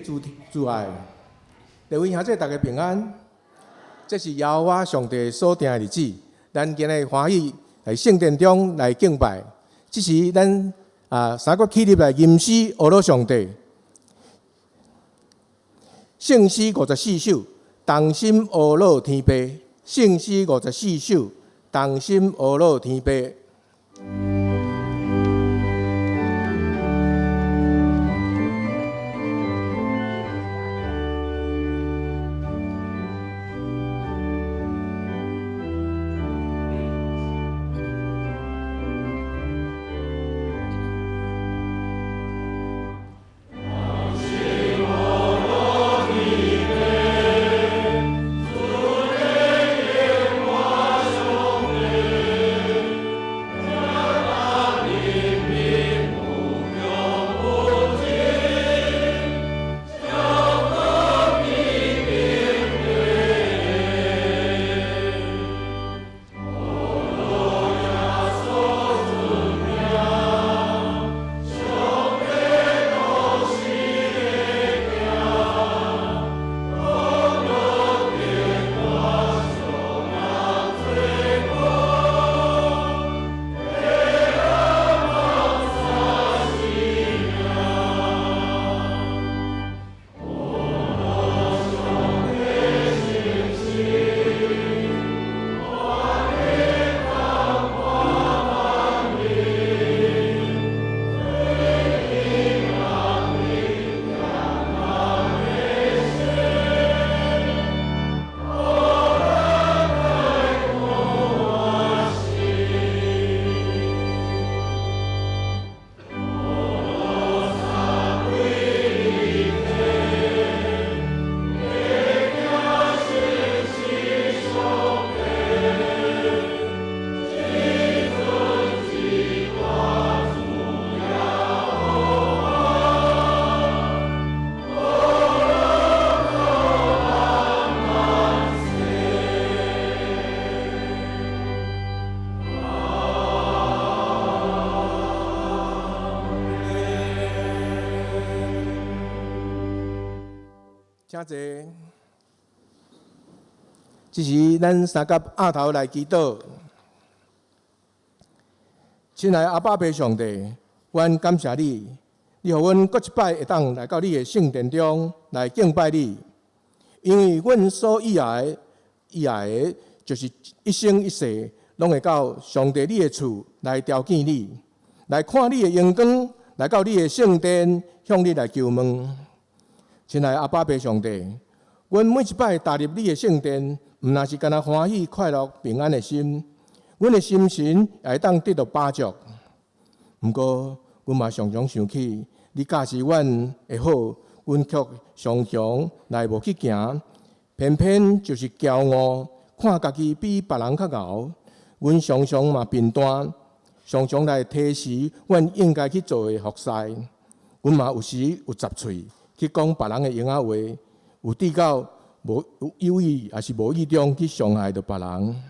主主愛，各位兄弟大家平安。這是耶和華上帝所定的日子，咱今日歡喜佇聖殿中來敬拜。這時咱三個起立來吟詩阿羅上帝。聖詩54首，同心阿羅天父。聖詩54首，同心阿羅天父。請坐。這時，咱三甲額頭來祈禱。親愛阿爸父上帝，阮感謝你，你予阮閣一擺會當來到你的聖殿中來敬拜你。因為阮所意愛的、意愛的，就是一生一世攏會到上帝你的厝來朝見你，來看你的榮光，來到你的聖殿向你來求問。親愛阿爸父上帝，阮每一擺踏入你的聖殿，毋但是干焦歡喜、快樂、平安的心，阮的心神也會當得到飽足。毋過，阮嘛常常想起你教示阮的好，阮卻常常來無去行，偏偏就是驕傲，看家己比別人較𠢕。阮常常嘛貧惰，常常來推辭阮應該去做的服侍。阮嘛有時有雜喙去講別人的閒仔話，有至到無有意，抑是無意中去傷害著別人。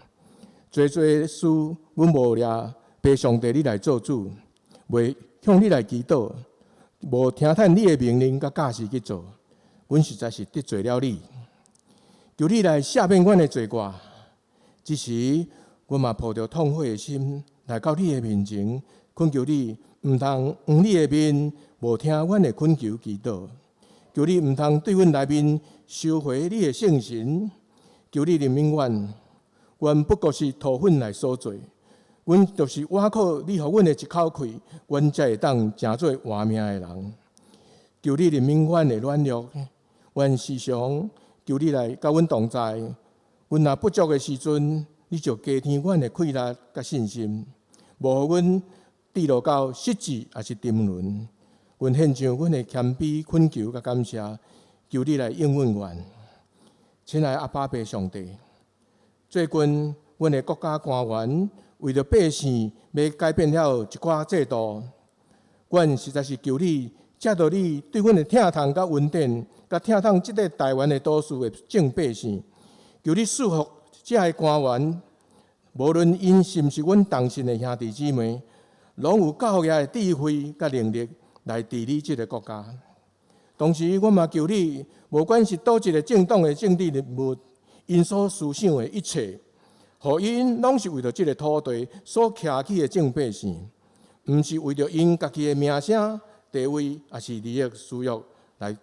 濟濟事，阮無掠父上帝你來做主，袂向你來祈禱，無聽趁你的命令佮教示去做，阮實在是得罪了你。求你來赦免阮的罪過。這時，阮嘛抱著痛悔的心來到你的面前，懇求你毋通掩你的面，無聽阮的懇求祈禱。求你毋通對阮內面收回你的聖神，求你憐憫阮。阮不過是塗粉來所做，阮就是倚靠你予阮的一口氣，阮才會當成做活命的人。求你憐憫阮的軟弱，阮時常求你來佮阮同在。阮若不足的時陣，你就加添阮的氣力佮信心，無予阮跌落到失志抑是沉淪。阮獻上阮的謙卑、懇求佮感謝，求你來應允阮。親愛阿爸父上帝，最近阮的國家官員為著百姓欲改變了一寡制度，阮實在是求你，藉著你對阮的疼痛佮恩典，佮疼痛這個台灣的都市的眾百姓，求你賜福這个官員，無論𪜶是毋是阮同信的兄弟姊妹，攏有教育的智慧佮能力來治理這个國家。同時，阮嘛求你，無管是佗一个政黨的政治人物，𪜶所思想的一切，予𪜶攏是為著這个土地所徛起的眾百姓，毋是為著𪜶家己的名聲、地位，抑是利益私欲來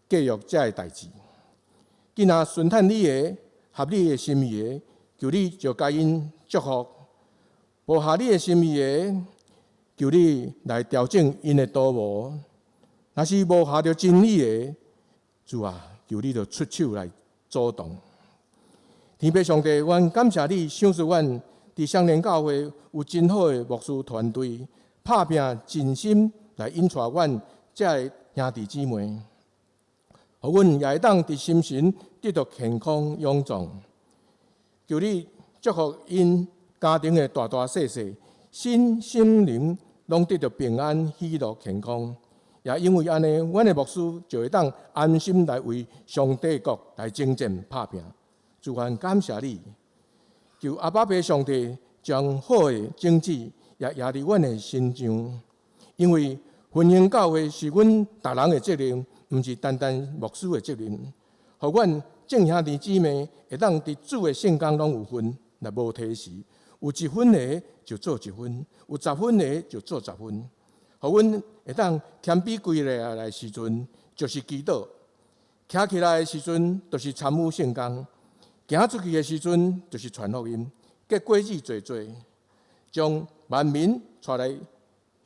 計劃這个代誌。既若順趁你的、合你的心意的，求你就共𪜶祝福；無合你的心意的，求你來調整𪜶的圖謀。若是無合著真理的，主啊，求你就出手來阻擋。天父上帝，阮感謝你賞賜阮佇雙連教會有真好的牧師團隊，拍拚盡心來引帶阮遮个兄弟姊妹，予阮也會當佇心神得著健康勇壯。求你祝福𪜶家庭的大大細細，身心靈攏得著平安、喜樂、健康。也因為按呢，阮的牧師就會當安心來為上帝國來征戰拍拚。主，阮感謝你，求阿爸父上帝將好的種子也壓佇阮的身上，因為復興教會是阮逐人的責任，毋是單單牧師的責任。予阮眾兄弟姊妹會當佇主的聖工攏有份，來無推辭，有一分的就做一分，有十分的就做十分。予阮會當謙卑跪落來時陣，就是祈禱；徛起來的時陣，就是參與聖工；行出去的時陣，就是傳福音。結果子濟濟，將萬民帶來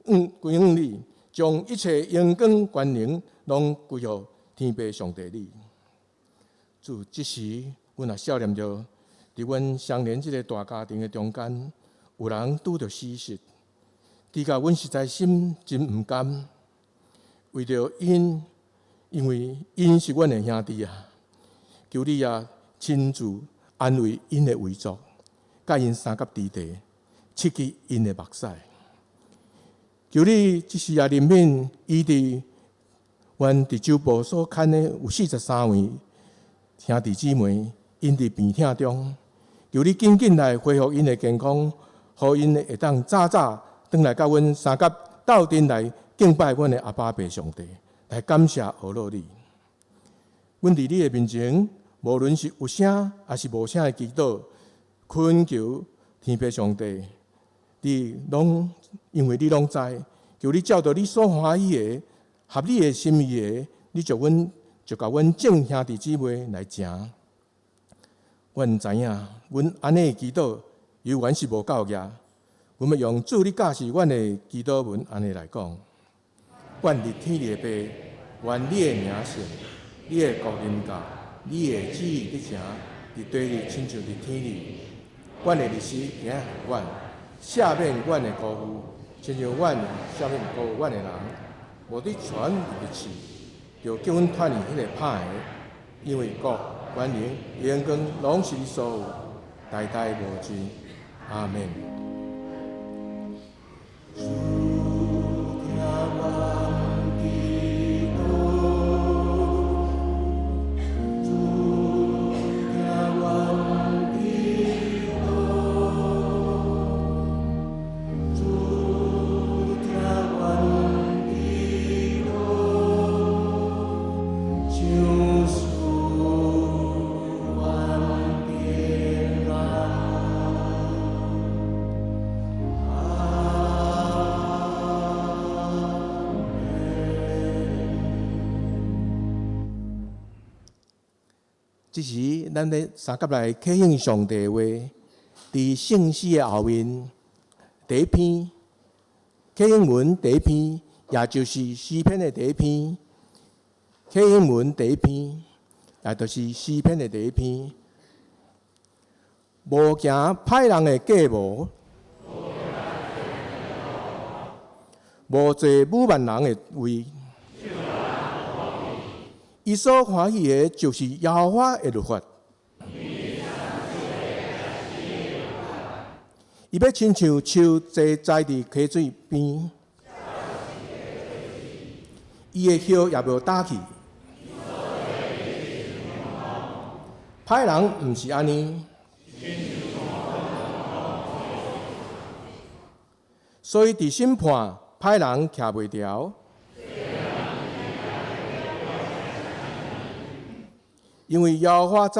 歸向你，將一切榮光權能攏歸予天父上帝你。主，這時阮也想念著，佇阮雙連這个大家庭的中間，有人拄著死訊。拄甲阮實在心真毋甘，為著𪜶，因為𪜶是阮的兄弟啊！求你啊，親自安慰𪜶的遺族，佮𪜶相佮佇地，拭去𪜶的目屎。求你這時也憐憫伊佇阮佇酒部所牽的有43位兄弟姊妹，𪜶佇病痛中，求你緊緊來恢復𪜶的健康，予𪜶會當早早轉來佮阮相佮鬥陣來敬拜阮的阿爸父上帝，來感謝阿樂你。阮佇你的面前，無論是有聲抑是無聲的祈禱，懇求天父上帝，你攏因為你攏知，求你照著你所歡喜的、合你的心意的，你就阮就共阮眾兄弟姊妹來成。阮知影，阮按呢祈禱，猶原是無夠額。阮欲用主你教示阮的祈禱文按呢來講：阮佇天裡的父，願你的名聖，你的國臨到，你的旨意得成，佇地裡親像佇天裡。阮的日食今仔予阮，赦免阮的辜負，親像阮赦免辜負阮的人。無得帶阮入試，著救阮脫離彼个歹的，因為國、權能、榮光攏是你所有，代代無盡。阿們。主聽阮祈禱，主聽阮祈禱，主聽阮祈禱，賞賜阮平安。阿們。這時，咱咧相佮來啟應上帝的話，佇聖詩的後面，第一篇啟應文第一篇，也就是詩篇的第一篇。啟應文第一篇，也就是詩篇的第一篇。無行歹人的計謀，無坐侮慢人的位。伊所歡喜的，就是耶和華的律法。伊欲親像樹栽佇溪水邊，伊的葉也無焦去。歹人毋是按呢，所以佇審判，歹人徛袂牢。因為耶和華知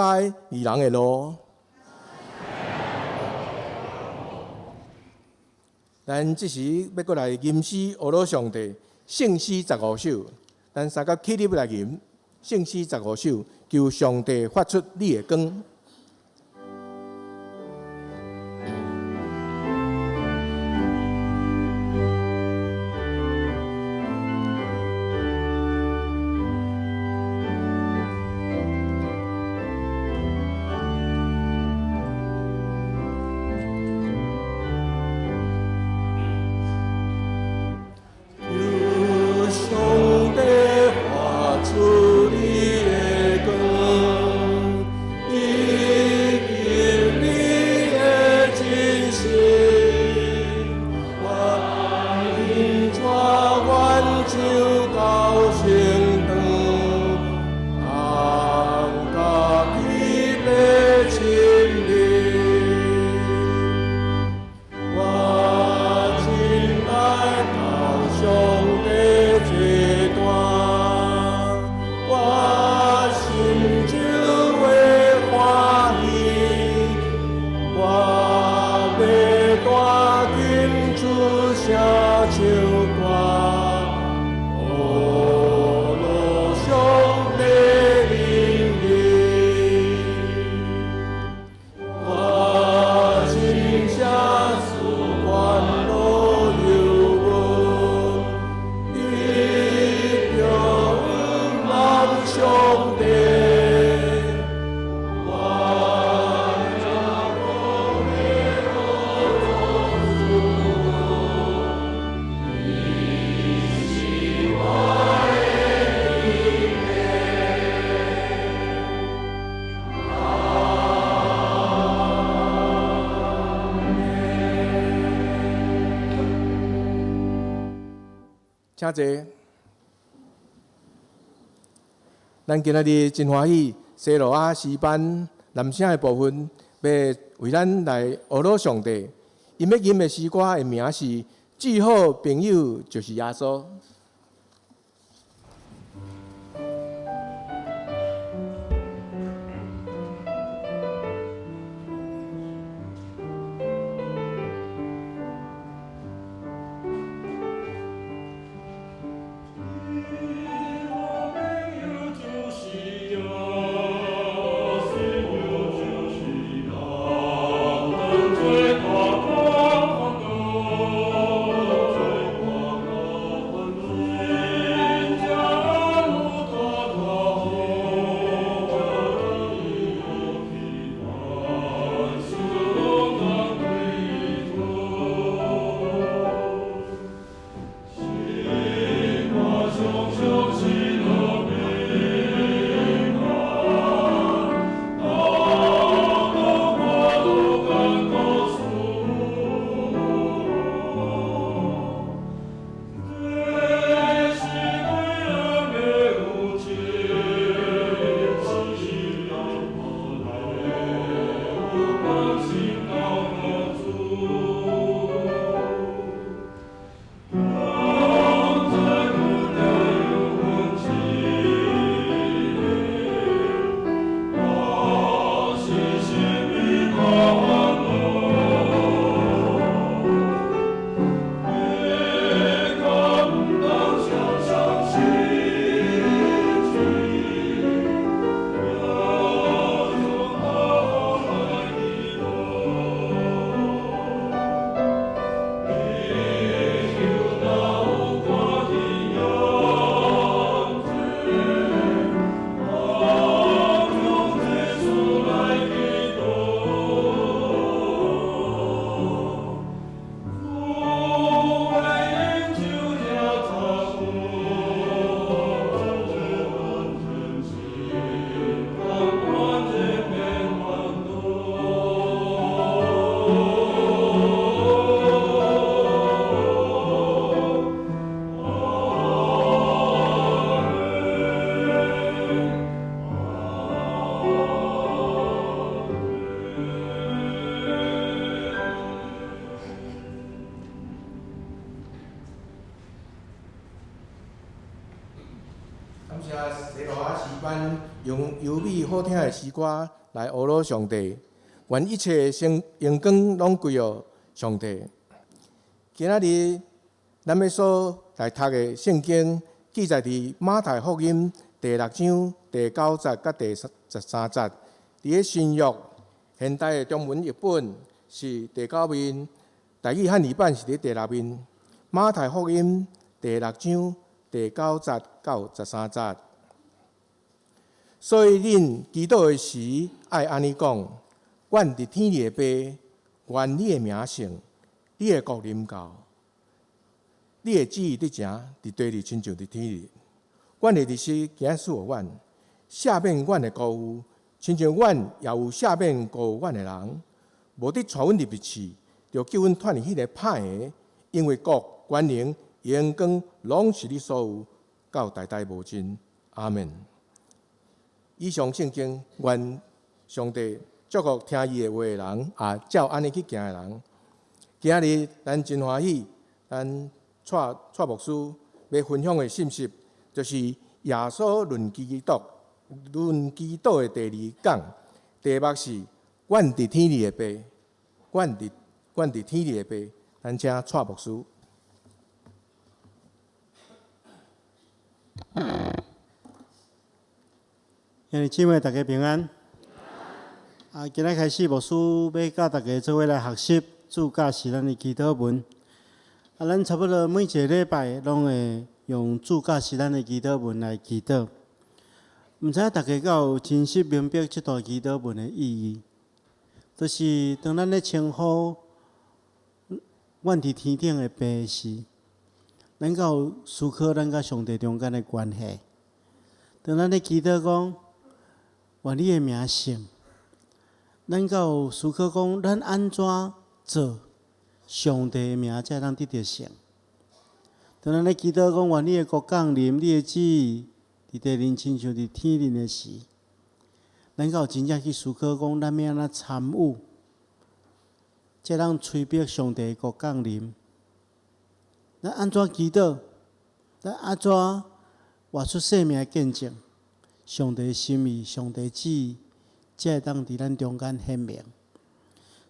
義人的路。咱這時欲閣來吟詩呵咾上帝，聖詩十五首，咱三個起立來吟聖詩十五首，求上帝發出你的光。求上帝發出你的光，以及你的真實，我引帶阮手到聖堂，通家己的親密。我真愛到上帝這壇，我心就會歡喜，我欲彈琴出聲唱歌，呵咾上帝名字。我真正思願保佑阮，得著仰望上帝。我若無欲呵咾主，伊是我的依靠。請坐。咱今仔日真歡喜，西羅亞詩班男聲的部分，欲為咱來呵咾上帝。𪜶欲吟的詩歌的名是《至好朋友就是耶穌》。至好朋友就是耶穌，就是人當作大大歡樂，做大大歡樂。班用優美好聽的詩歌來呵咾上帝，願一切生榮光攏歸予上帝。今仔日咱欲所來讀的聖經記載佇馬太福音第六章第九節佮第十三節。佇咧新約現代的中文譯本是第九面，台語漢語版是佇第六面。馬太福音第六章第九節到十三節。所以恁祈禱的時，愛按呢講：阮佇天裡的爸，願你的名聖，你的國臨到，你的旨意得成，佇地裡親像佇天裡。阮的日食今仔賜予阮，赦免阮的辜負，親像阮也有赦免辜負阮的人。無得帶阮入去試，著救阮脫離彼个歹的，因為國、權能、榮光，攏是你所有，到代代無盡。阿門。以上聖經，願上帝祝福聽伊的話的人，也照按呢去行的人。今仔日咱真歡喜，咱蔡蔡牧師欲分享的信息，就是耶穌論祈禱、論祈禱的第二講，題目是阮佇天裡的爸，阮佇阮佇天裡的爸。咱請蔡牧師。兄弟姊妹，大家平安。啊，今仔開始，牧師欲佮大家做伙來學習主教示咱的祈禱文。啊，咱差不多每一个禮拜攏會用主教示咱的祈禱文來祈禱。毋知大家敢有真實明白這段祈禱文的意義？就是當咱咧稱呼阮佇天頂的爸時，咱敢有思考咱佮上帝中間的關係？當咱咧祈禱講，願你的名聖，咱敢有思考講，咱按怎做，上帝的名才會當得著聖？當咱咧祈禱講，願你的國降臨，你的旨意佇地面親像佇天頂的時，咱敢有真正去思考講，咱欲按怎參與，才會當催逼上帝的國降臨？咱按怎祈禱？咱按怎活出生命的見證？上帝心意、上帝旨意，才會當佇咱中間顯明。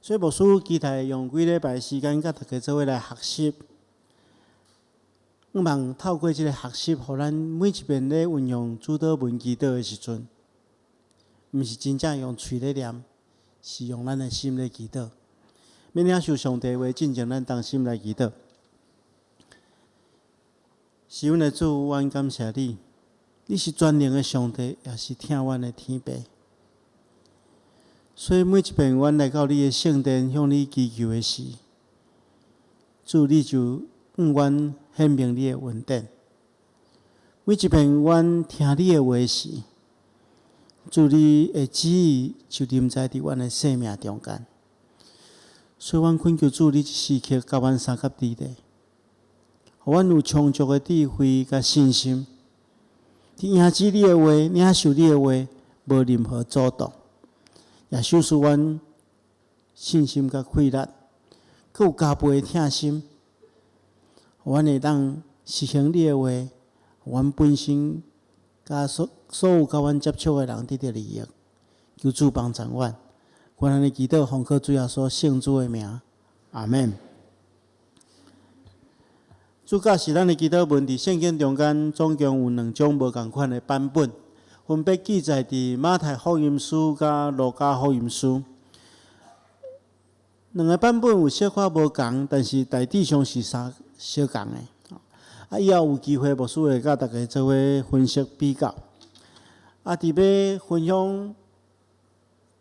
所以牧師期待用幾禮拜時間，佮大家做伙來學習。向望透過這个學習，予咱每一遍咧運用主禱文祈禱的時陣，毋是真正用喙咧念，是用咱的心咧祈禱。欲領受上帝話進前，咱同心來祈禱。是阮的主，阮感謝你，你是全能的上帝，也是疼阮的天父。所以每一遍阮來到你的聖殿向你祈求的時，主你就向阮顯明你的恩典。每一遍阮聽你的話時，主你的旨意就臨在佇阮的生命中間。所以阮懇求主，你這時刻佮阮相佮佇咧，予阮有充足的智慧佮信心，佇迎接你的話，領受你的話，無任何阻擋。也賞賜阮信心佮氣力，閣有加倍的疼心，予阮會當實行你的話，予阮本身佮所所有佮阮接觸的人得著利益。求主幫助阮，阮按呢祈禱，奉靠主耶穌聖子的名，阿們。主教示咱的祈禱文，佇聖經中間總共有兩種無仝款的版本，分別記載佇馬太福音書佮路加福音書。兩个版本有小可無仝，但是大致上是相相仝的。啊，以後有機會，牧師會佮大家做伙分析比較。啊，佇欲分享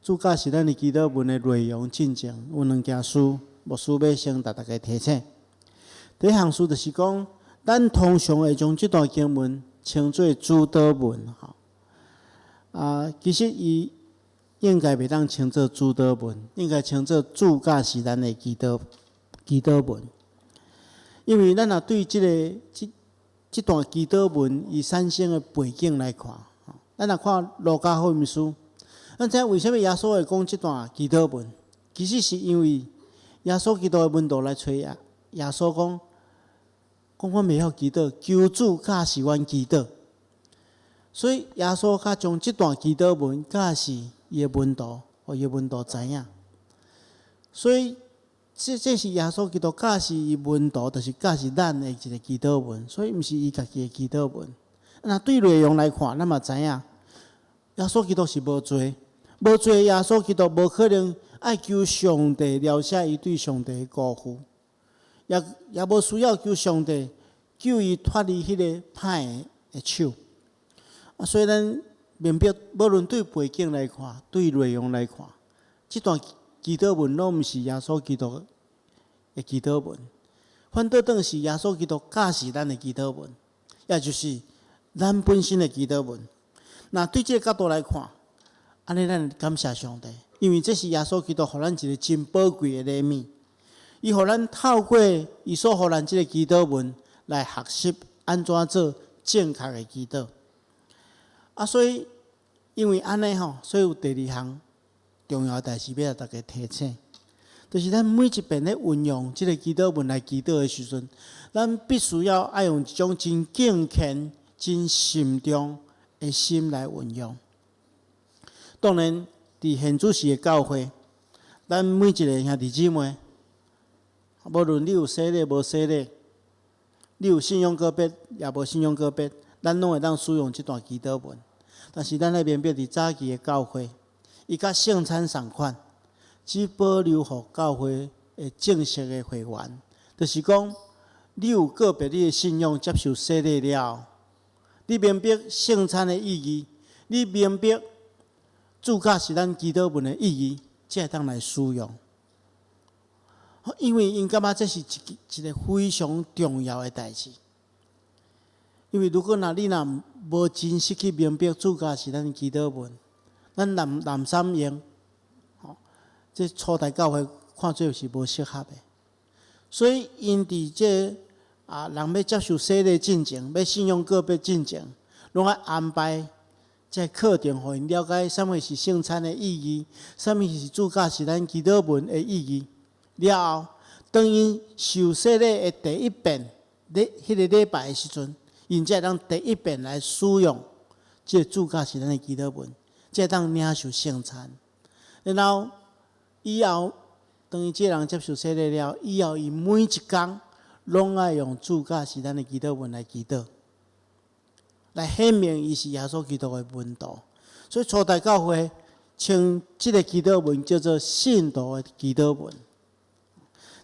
主教示咱的祈禱文的內容進前，有兩件事，牧師欲先共大家提醒。第一項事就是講，咱通常會將這段經文稱做主禱文，吼。啊，其實伊應該袂當稱做主禱文，應該稱做主教示咱的祈禱祈禱文。因為咱若對這个這這段祈禱文伊產生的背景來看，咱若看路加福音書，咱知影為啥物耶穌會講這段祈禱文？其實是因為耶穌基督的門徒來揣耶耶穌講。講阮袂曉祈禱，求主教示阮祈禱。所以耶穌較將這段祈禱文教示伊的門徒，予伊的門徒知影。所以這是耶穌基督教示伊門徒，就是教示咱的一个祈禱文，所以毋是伊家己的祈禱文。若對內容來看，咱嘛知影，耶穌基督是無罪，無罪耶穌基督無可能愛求上帝饒赦伊對上帝的辜負，也無需要求上帝救伊脫離彼个歹的手。啊，所以咱明白，無論對背景來看，對內容來看，這段祈禱文攏毋是耶穌基督的祈禱文，反倒轉是耶穌基督教示咱的祈禱文，也就是咱本身的祈禱文。若對這个角度來看，按呢咱感謝上帝，因為這是耶穌基督予咱一個真寶貴的禮物。伊予咱透過伊所予咱這个祈禱文來學習按怎做正確的祈禱。啊，所以因為按呢吼，所以有第二項重要代誌欲共大家提醒，就是咱每一遍咧運用這个祈禱文來祈禱的時陣，咱必須要愛用一種真敬虔、真慎重的心來運用。當然，佇現主時的教會，咱每一个兄弟姊妹，無論你有洗禮無洗禮，你有信仰告別也無信仰告別，咱攏會當使用這段祈禱文。但是咱愛明白，佇早期的教會，伊佮聖餐仝款，只保留予教會的正式的會員，就是講，你有告別你的信仰，接受洗禮了，你明白聖餐的意義，你明白主教示咱祈禱文的意義，才會當來使用。因為𪜶感覺這是一个非常重要的代誌。因為如果若你若無真實去明白主教示咱祈禱文，咱濫濫散用，吼，這初代教會看做是無適合的。所以，𪜶佇這人欲接受洗禮進前，欲信仰告別進前，攏愛安排這課程，予𪜶了解啥物是聖餐的意義，啥物是主教示咱祈禱文的意義。了後，當𪜶受洗禮的第一遍，咧彼个禮拜的時陣，𪜶才會當第一遍來使用這個主教示咱的祈禱文，才會當領受聖餐。然後以後，當伊這个人接受洗禮了，以後伊每一工攏愛用主教示咱的祈禱文來祈禱，來顯明伊是耶穌基督的門徒。所以初代教會稱這个祈禱文叫做信徒的祈禱文。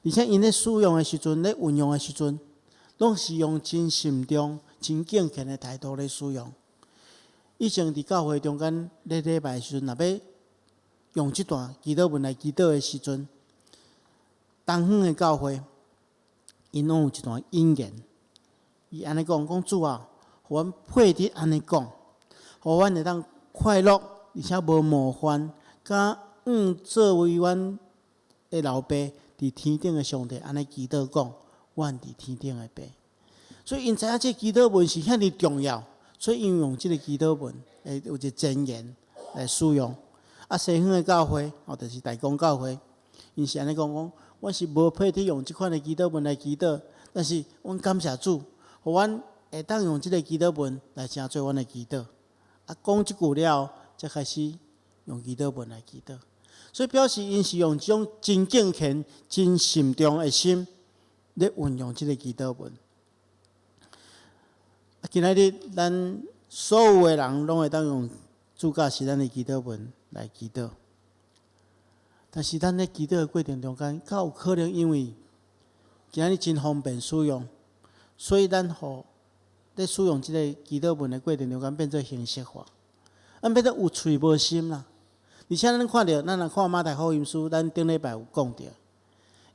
而且𪜶咧使用的時陣，咧運用的時陣，攏是用真慎重、真敬虔的態度咧使用。以前佇教會中間咧禮拜的時陣，若欲用這段祈禱文來祈禱的時陣，東方的教會，𪜶攏有一段引言。伊按呢講，講主啊，予阮配得按呢講，予阮會當快樂，而且無冒犯，敢向作為阮的老爸佇天頂的上帝按呢祈禱講，阮佇天頂的爸。所以𪜶知影這祈禱文是遐爾重要，所以𪜶用這个祈禱文，會有一个箴言來使用。啊，西方的教會，哦，就是大公教會，𪜶是按呢講講，阮是無配得用這款的祈禱文來祈禱，但是阮感謝主，予阮會當用這个祈禱文來成做阮的祈禱。啊，講這句了後，才開始用祈禱文來祈禱。所以表示𪜶是用這種真敬虔、真慎重的心咧運用這个祈禱文。啊，今仔日咱所有的人攏會當用主教示咱的祈禱文來祈禱，但是咱咧祈禱的過程中間，較有可能因為今仔日真方便使用，所以咱予咧使用這个祈禱文的過程中間變做形式化，咱變做有喙無心啦。而且咱看著，咱若看馬太福音書，咱頂禮拜有講著，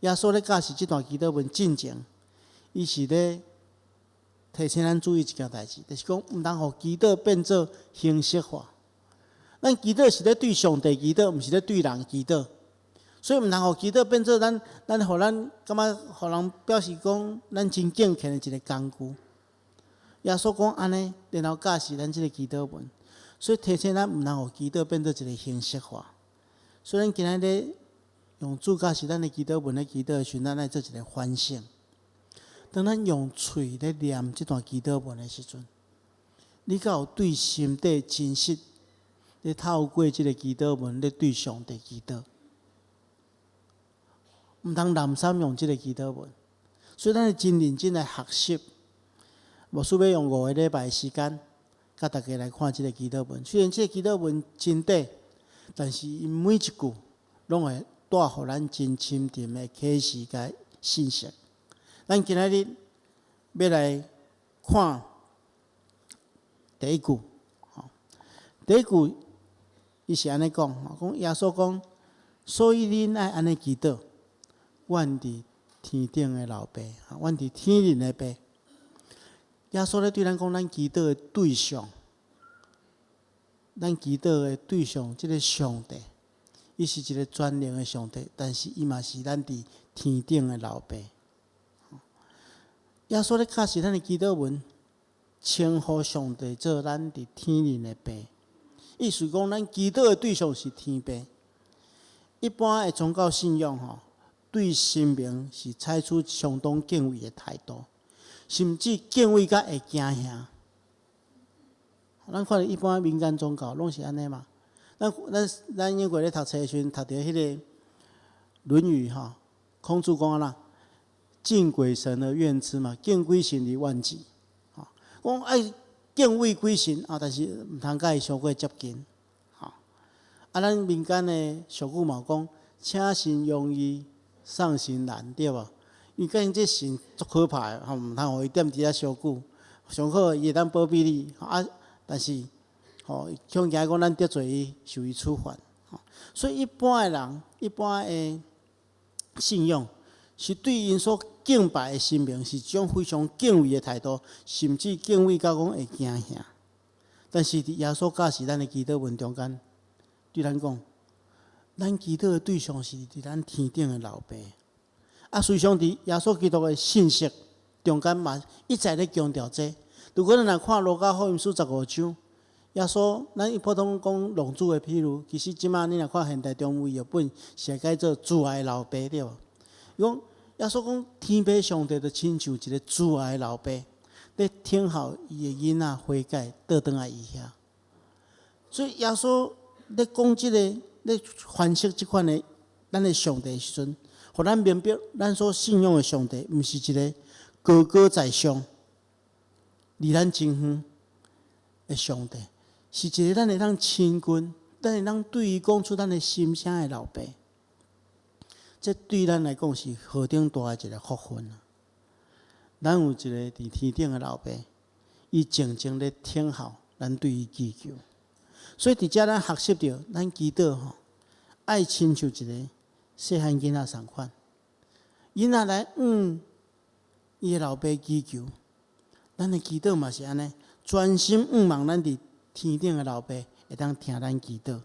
耶穌咧教示這段祈禱文進前，伊是咧提醒咱注意一件代誌，就是講毋通予祈禱變做形式化。咱祈禱是咧對上帝祈禱，毋是咧對人祈禱，所以毋通予祈禱變做咱予咱感覺予人表示講咱真敬虔的一个工具。耶穌講按呢，然後教示咱這个祈禱文，所以提醒咱毋通予祈禱變做一个形式化。所以咱今仔日用主教示咱的祈禱文咧祈禱的時陣，咱愛做一个反省。當咱用喙咧念這段祈禱文的時陣，你敢有對心底真實，咧透過這个祈禱文咧對上帝祈禱？毋通濫濫用這个祈禱文，所以咱真認真來學習。牧師欲用5個禮拜的時間，佮大家來看這个祈禱文。雖然這个祈禱文真短，但是伊每一句攏會帶予咱真深沉的啟示佮信息。咱今仔日欲來看第一句，第一句伊是按呢講，講耶穌講，所以恁愛按呢祈禱，阮佇天頂的老爸，阮佇天頂的爸。耶穌咧對咱講，咱祈禱的對象，咱祈禱的對象，這个上帝，伊是一个全能的上帝，但是伊嘛是咱佇天頂的老爸。耶穌咧教示咱的祈禱文，稱呼上帝做咱佇天頂的爸，意思講咱祈禱的對象是天父。一般的宗教信仰吼，對神明是採取相當敬畏的態度，甚至敬畏甲會驚嚇。咱看著一般民間宗教攏是按呢嘛。咱英國咧讀冊的時陣，讀著彼个《論語》吼，孔子講按怎？敬鬼神而遠之嘛，敬鬼神而遠之。吼，講愛敬畏鬼神啊，但是毋通佮伊傷過接近。吼，啊，咱民間的俗語嘛有講，請神容易送神難，對無？因為感情這神足可怕的，吼，毋通予伊踮佇遐傷久，上好伊會當保庇你，啊，但是吼，恐驚講咱得罪伊，受伊處罰。所以一般的人，一般的信仰，是對𪜶所敬拜的神明是一種非常敬畏的態度，甚至敬畏到講會驚嚇。但是佇耶穌教示咱的祈禱文中間，對咱講，咱祈禱的對象是佇咱天頂的老爸。啊，事實上佇耶穌基督的信息中間嘛，一再咧強調這。如果咱若看路加福音書15章，耶穌，咱普通講浪子的譬喻，其實這馬你若看現代中文譯本，是會改做慈愛老爸，對無？伊講耶穌講天父上帝就親像一个慈愛的老爸，咧等候伊的囡仔悔改，倒轉來伊遐。所以耶穌咧講這个，咧詮釋這款的咱的上帝的時陣，予咱明白，咱所信仰的上帝，毋是一个高高在上、離咱真遠的上帝，是一个咱會當親近、咱會當對伊講出咱的心聲的老爸。這對咱來講是何等大的一个福分啊！咱有一个佇天頂的老爸，伊靜靜咧等候咱對伊祈求。所以佇遮咱學習著，咱祈禱吼，愛親像一个細漢囡仔仝款，囡仔來向伊的老爸祈求，咱的祈禱嘛是按呢，專心向望咱佇天頂的老爸會當聽咱祈禱。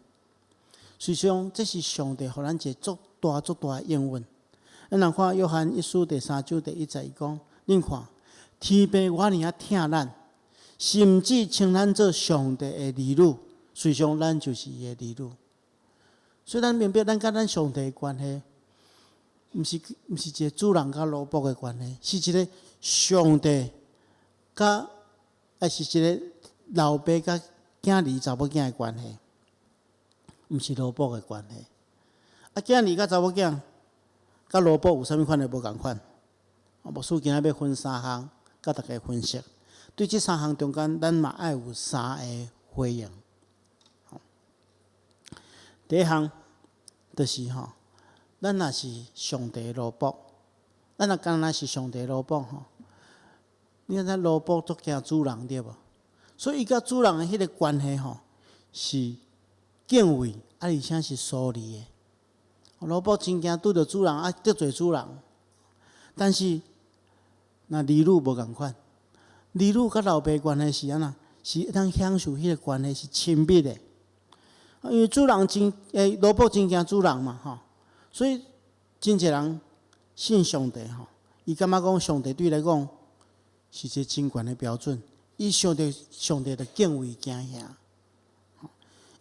事實上，這是上帝予咱一个足大足大的應允。咱若看約翰一書第三章第一節，伊講：恁看，天父偌爾仔疼咱，甚至稱咱做上帝的兒女。事實上，咱就是伊的兒女。所以，咱明白，咱佮咱上帝的關係，毋是一个主人佮奴僕的關係，是一个上帝佮，抑是一个老爸佮囝兒查某囝的關係，毋是奴僕的關係。啊，囝兒佮查某囝，佮奴僕有啥物款的無仝款？牧師今仔欲分三項，佮大家分析。對這三項中間，咱嘛愛有三个回應。第一項就是吼，咱若是上帝的奴僕，咱若敢若是上帝奴僕吼，你知影奴僕足驚主人對無？所以伊佮主人的彼个關係吼，是敬畏，啊，而且是疏離的。奴僕真驚拄著主人，啊，得罪主人。但是，若兒女無仝款，兒女佮老爸關係是按怎？是會當享受彼个關係是親密的。因為主人真奴僕真驚主人嘛吼，所以真濟人信上帝吼，伊感覺講上帝對伊來講是一个真懸的標準，伊想著上帝就敬畏驚嚇。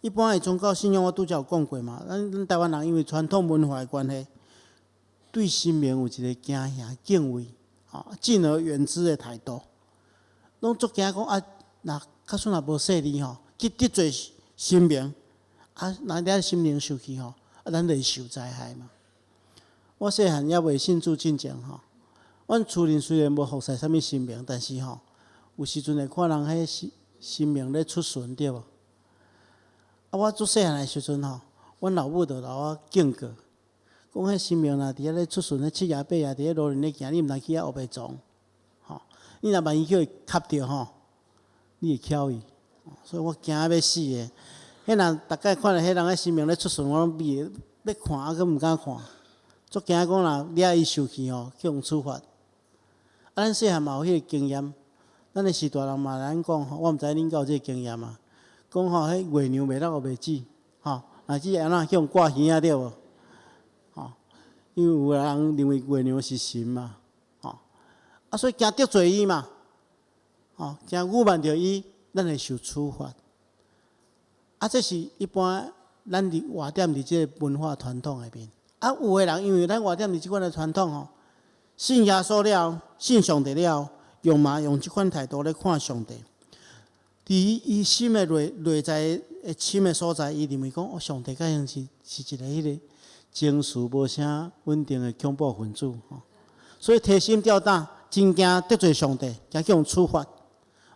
一般的宗教信仰我拄才有講過嘛，咱台灣人因為傳統文化的關係，對神明有一个驚嚇、敬畏、吼敬而遠之的態度，攏足驚講啊，若假使若無細膩吼，去得罪神明，啊，若惹神靈生氣吼，啊，咱就會受災害嘛。我細漢猶未信主進前吼，阮厝裡雖然無服侍啥物神明，但是吼，有時陣會看人彼神明咧出巡對無？啊，我足細漢的時陣吼，阮老母就予我警告，講彼神明若佇遐咧出巡，彼七爺八爺佇咧路裡咧行，你毋通去遐烏白撞，吼！你若萬一予伊磕著吼，你會翹伊。所以我驚欲死的。彼若逐擺看著彼人彼神明咧出巡，我攏避欲看啊，閣毋敢看，足驚講若惹伊生氣吼，去予處罰。啊，咱細漢嘛有彼个經驗，咱的序大人嘛來咱講吼，我毋知恁敢有這个經驗啊？講吼，彼月娘袂當烏白指，吼，若是按怎去予割耳仔對無？吼，因為有人認為月娘是神嘛，吼，啊，所以驚得罪伊嘛，吼，驚侮慢著伊，咱會受處罰。啊，這是一般咱佇活踮佇這个文化傳統內面。啊，有的人因為咱活踮佇這款的傳統吼，信耶穌了，信上帝了，用嘛用這款態度咧看上帝。佇伊心的內在的深的所在，伊認為講，哦，上帝敢像是一個彼个情緒無啥穩定的恐怖分子吼，所以提心吊膽，真驚得罪上帝，驚去予處罰。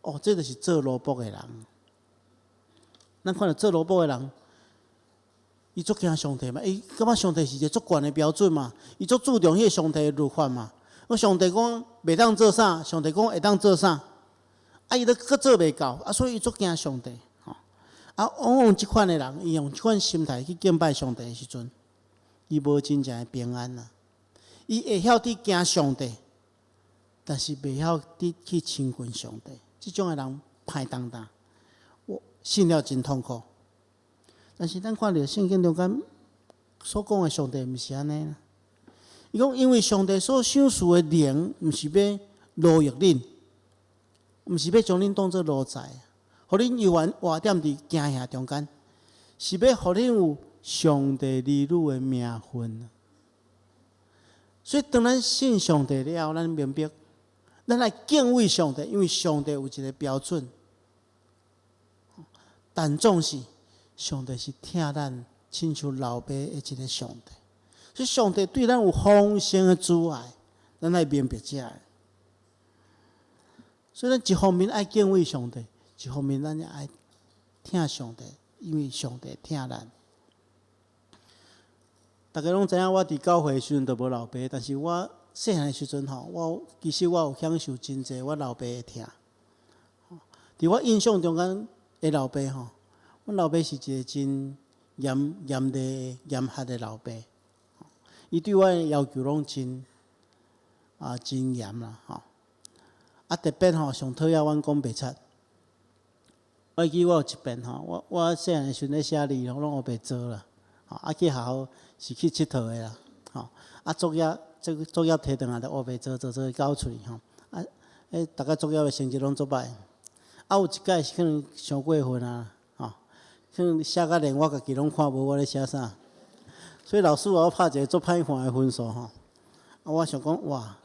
哦，這就是做奴僕的人。咱看著做奴僕的人，伊足驚上帝嘛？伊感覺上帝是一个足懸的標準嘛？伊足注重彼个上帝的律法嘛？我上帝講袂當做啥，上帝講會當做啥，啊，伊都閣做袂到，啊，所以伊足驚上帝。吼，啊，往往這款的人，伊用這款心態去敬拜上帝的時陣，伊無真正的平安啊。伊會曉得驚上帝，但是袂曉得去親近上帝。這種的人歹擔當，我信了真痛苦。但是咱看著聖經中間所講的上帝毋是按呢。伊講，因為上帝所賞賜的靈，毋是欲奴役恁，毋是欲將恁當做奴才，予恁猶原活踮佇驚嚇中間，是欲予恁有上帝兒女的名分。所以當咱信上帝了後，咱明白，咱愛敬畏上帝，因為上帝有一个標準。但總是上帝是疼咱，親像老爸的一个上帝。所以上帝對咱有豐盛的慈愛，咱愛明白這个。所以咱一方面愛敬畏上帝，一方面咱也愛疼上帝，因為上帝疼咱。大家攏知影，我佇教會的時陣就無老爸，但是我細漢的時陣吼，我其實我有享受真濟我老爸的疼。佇我印象中間的老爸吼，阮老爸是一个真嚴嚴厲、嚴格的老爸。伊對我的要求攏真嚴啦吼。啊，特別吼，上討厭阮講白賊。我會記我有一遍吼，我細漢的時陣咧寫字吼，攏烏白做啦。吼，啊去學校是去𨑨迌的啦。吼，啊作業這個作業提轉來就烏白做做做交出去吼。啊，彼逐个作業的成績攏足歹。啊，有一擺是可能傷過分啊，吼，可能寫甲連我家己攏看無我咧寫啥。所以老師予我拍一个足歹看的分數吼。啊，我想講哇，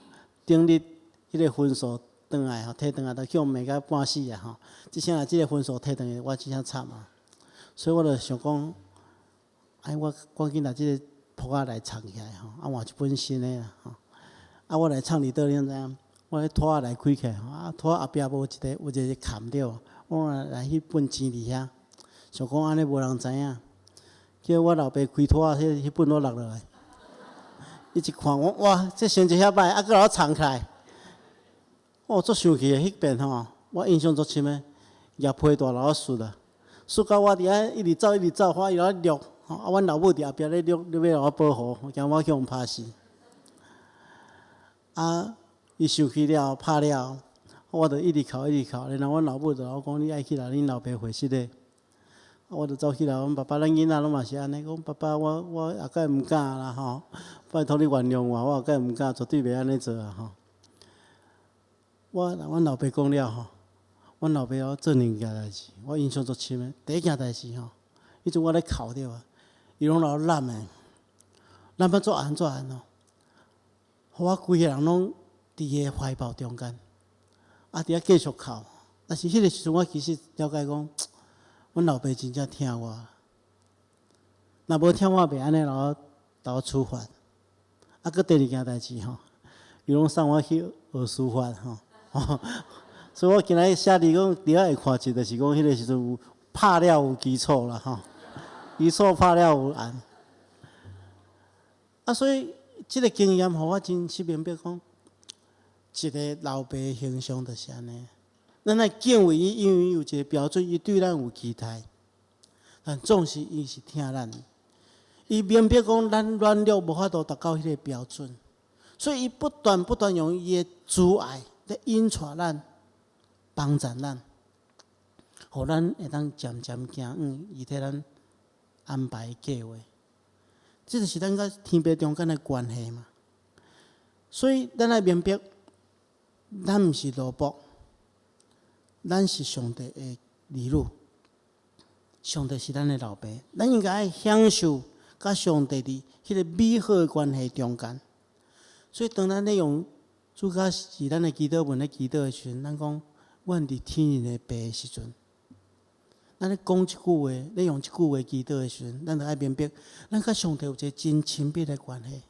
頂日彼个分數轉來吼，提轉來就去予罵甲半死啊吼。這聲若這个分數提轉來，我真正慘啊。所以我就想講，哎，我趕緊拿這个簿仔來藏起來吼，啊換一本新的啦吼。啊，我來藏佇佗，你知影？我彼拖仔來開起來吼，啊拖仔後壁無一个有一个坎對無？我來彼本錢佇遐，想講按呢無人知影。叫我老爸開拖仔，彼本攏落落來。伊一看我，哇，這成績遐歹，啊閣予我藏起來。我足生氣的，彼遍吼，我印象足深的，舉皮帶予我欶啊，欶到我佇遐一直走一直走，伊予我掠，啊，阮老母佇後壁咧掠，咧欲予我保護，驚我去予拍死。啊，伊生氣了，拍了，我就一直哭一直哭，然後阮老母就共我講：你愛去來恁老爸會室咧。我就走去來，阮爸爸，咱囡仔攏嘛是按呢，講爸爸，我後擺毋敢啦吼，拜託你原諒我，我後擺毋敢，絕對袂按呢做啊吼。我阮老爸講了吼，阮老爸予我做兩件代誌，我印象足深的。第一件代誌吼，彼陣我咧哭對無，伊攏予我攬的，攬啊足絚足絚哦，予我規个人攏佇伊的懷抱中間，啊佇遐繼續哭，但是彼个時陣，我其實了解講，阮老爸真正疼我。若無疼我，袂按呢予我予我處罰。啊，閣第二件代誌吼，伊攏送我去學書法吼。所以我今仔寫字講佇遐會看字，就是講彼個時陣有拍了有基礎啦吼，基礎拍了有按。啊，所以這個經驗予我真實明白講，一個老爸形象就是按呢。咱愛敬畏伊，因為伊有一個標準，伊對咱有期待。但總是伊是疼咱，伊明白講咱軟弱無法度達到彼個標準，所以伊不斷不斷用伊的慈愛來引帶咱、幫助咱，予咱會當漸漸行向伊替咱安排的計劃。這就是咱佮天父中間的關係嘛。所以咱愛明白，咱毋是奴僕，咱是上帝的兒女。上帝是咱的老爸，咱應該愛享受佮上帝佇彼個美好的關係中間。所以當咱咧用主教是咱的祈禱文咧祈禱的時陣，咱講阮佇天的父的時陣，咱咧講這句話，咧用這句話祈禱的時陣，咱就愛明白，咱佮上帝有一個真親密的關係。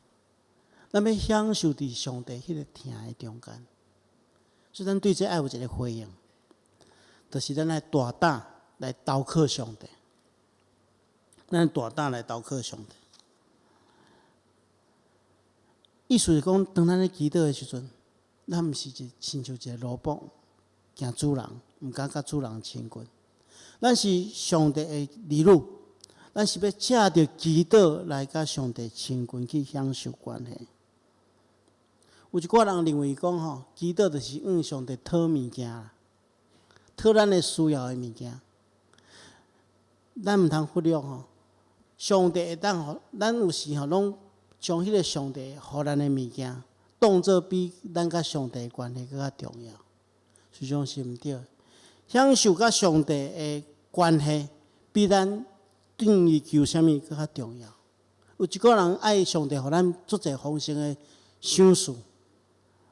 咱欲享受佇上帝彼個疼的中間，所以咱對這愛有一個回應，就是咱愛大膽來投靠上帝。咱大膽來投靠上帝。意思是講，當咱咧祈禱的時陣，咱毋是一親像一個奴僕，驚主人，毋敢佮主人親近。咱是上帝的兒女，咱是欲藉著祈禱來佮上帝親近去享受關係。有一寡人認為講吼，祈禱就是向上帝討物件啦，討咱的需要的物件。咱毋通忽略吼，上帝會當予咱有時吼，攏將彼個上帝予咱的物件，當做比咱佮上帝的關係閣較重要。實際上是毋對的。享受佮上帝的關係，比咱向伊求啥物閣較重要。有一寡人愛上帝予咱足濟豐盛的賞賜，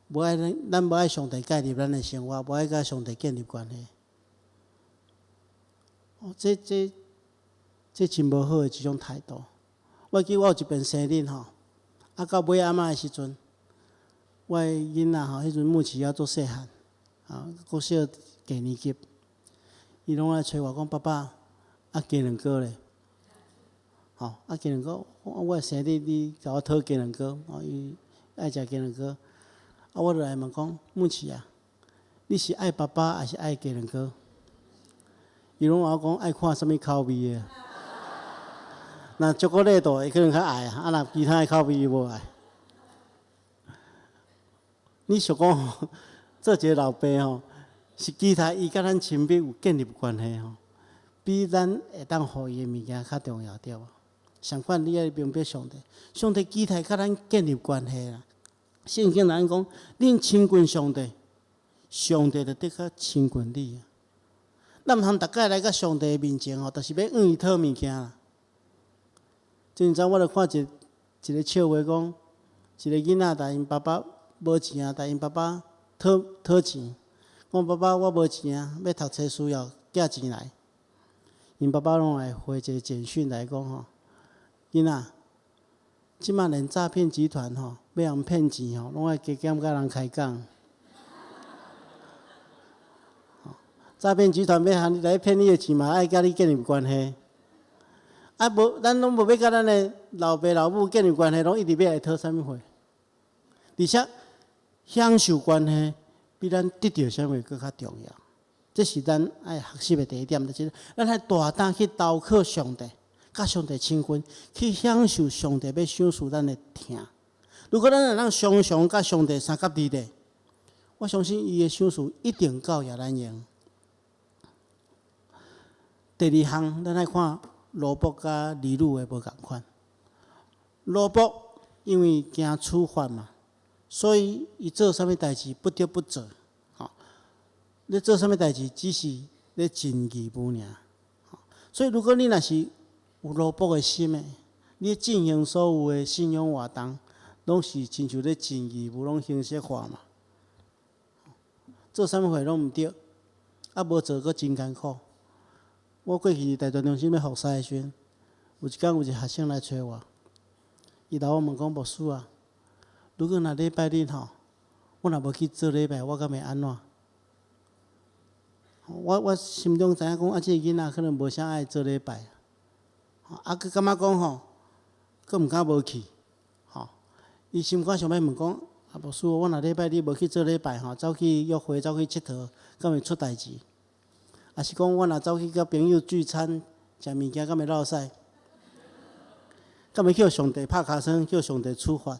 無愛咱，咱無愛上帝介入咱的生活，無愛佮上帝建立關係。哦，這這這真無好的一種態度。我記得我有一遍生日吼，啊到尾仔仔的時陣，我的囡仔吼，彼陣牧師猶足細漢，啊，國小低年級，伊攏來揣我講爸爸，啊雞卵糕咧，吼，啊雞卵糕，我的生日你共我討雞卵糕，哦，伊愛食雞卵糕，啊，我就來問講，牧師啊，你是愛爸爸抑是愛雞卵糕？伊攏共我講愛看啥物口味的。若朱古力的，伊可能較愛啊，啊若其他的口味伊無愛。你想講吼，做一個老爸吼，是期待伊佮咱親密有建立關係吼，比咱會當予伊的物件較重要對無？相反，你愛明白上帝，上帝期待佮咱建立關係啦。聖經內講，恁親近上帝，上帝就得較親近你。咱毋通逐擺來到上帝面前吼，就是欲向伊討物件啦。前陣我就看一一個笑話，講一個囡仔共𪜶爸爸無錢啊，共𪜶爸爸討討錢，講爸爸我無錢啊，欲讀冊需要寄錢來。𪜶爸爸攏會回一個簡訊來講吼，囡仔，這馬連詐騙集團吼，欲予人騙錢吼，攏愛加減佮人開講。詐騙集團欲予來騙你的錢嘛，愛佮你建立關係。啊無，咱攏無欲佮咱的老爸老母建立關係，攏一直欲來討啥物貨？而且享受關係比咱得著啥物閣較重要。這是咱愛學習的第一點，就是咱愛大膽去投靠上帝，佮上帝親近，去享受上帝欲賞賜咱的疼。如果咱會當常常佮上帝相佮佇咧，我相信伊的賞賜一定夠予咱用。第二項，咱愛看奴僕佮兒女的無仝款。奴僕因為驚處罰嘛，所以伊做啥物代誌不得不做。吼，咧做啥物代誌只是咧盡義務爾。所以如果你若是有奴僕的心的，你進行所有的信仰活動，攏是親像咧盡義務，攏形式化嘛。做啥物貨攏毋對。啊，無做閣真艱苦。我過去佇大專中心欲服侍的時陣，有一工有一个學生來揣我，伊來我問講牧師啊，如果若禮拜日吼，我若無去做禮拜，我敢會按怎？我心中知影講，啊，這个囡仔可能無啥愛做禮拜，啊，閣感覺講吼，閣毋敢無去，吼。伊心肝想欲問講，啊，牧師，我若禮拜日無去做禮拜吼，走去約會，走去𨑨迌，敢會出代誌？抑是講我若走去佮朋友聚餐，食物件，敢會落屎？敢會叫上帝拍尻川，叫上帝處罰？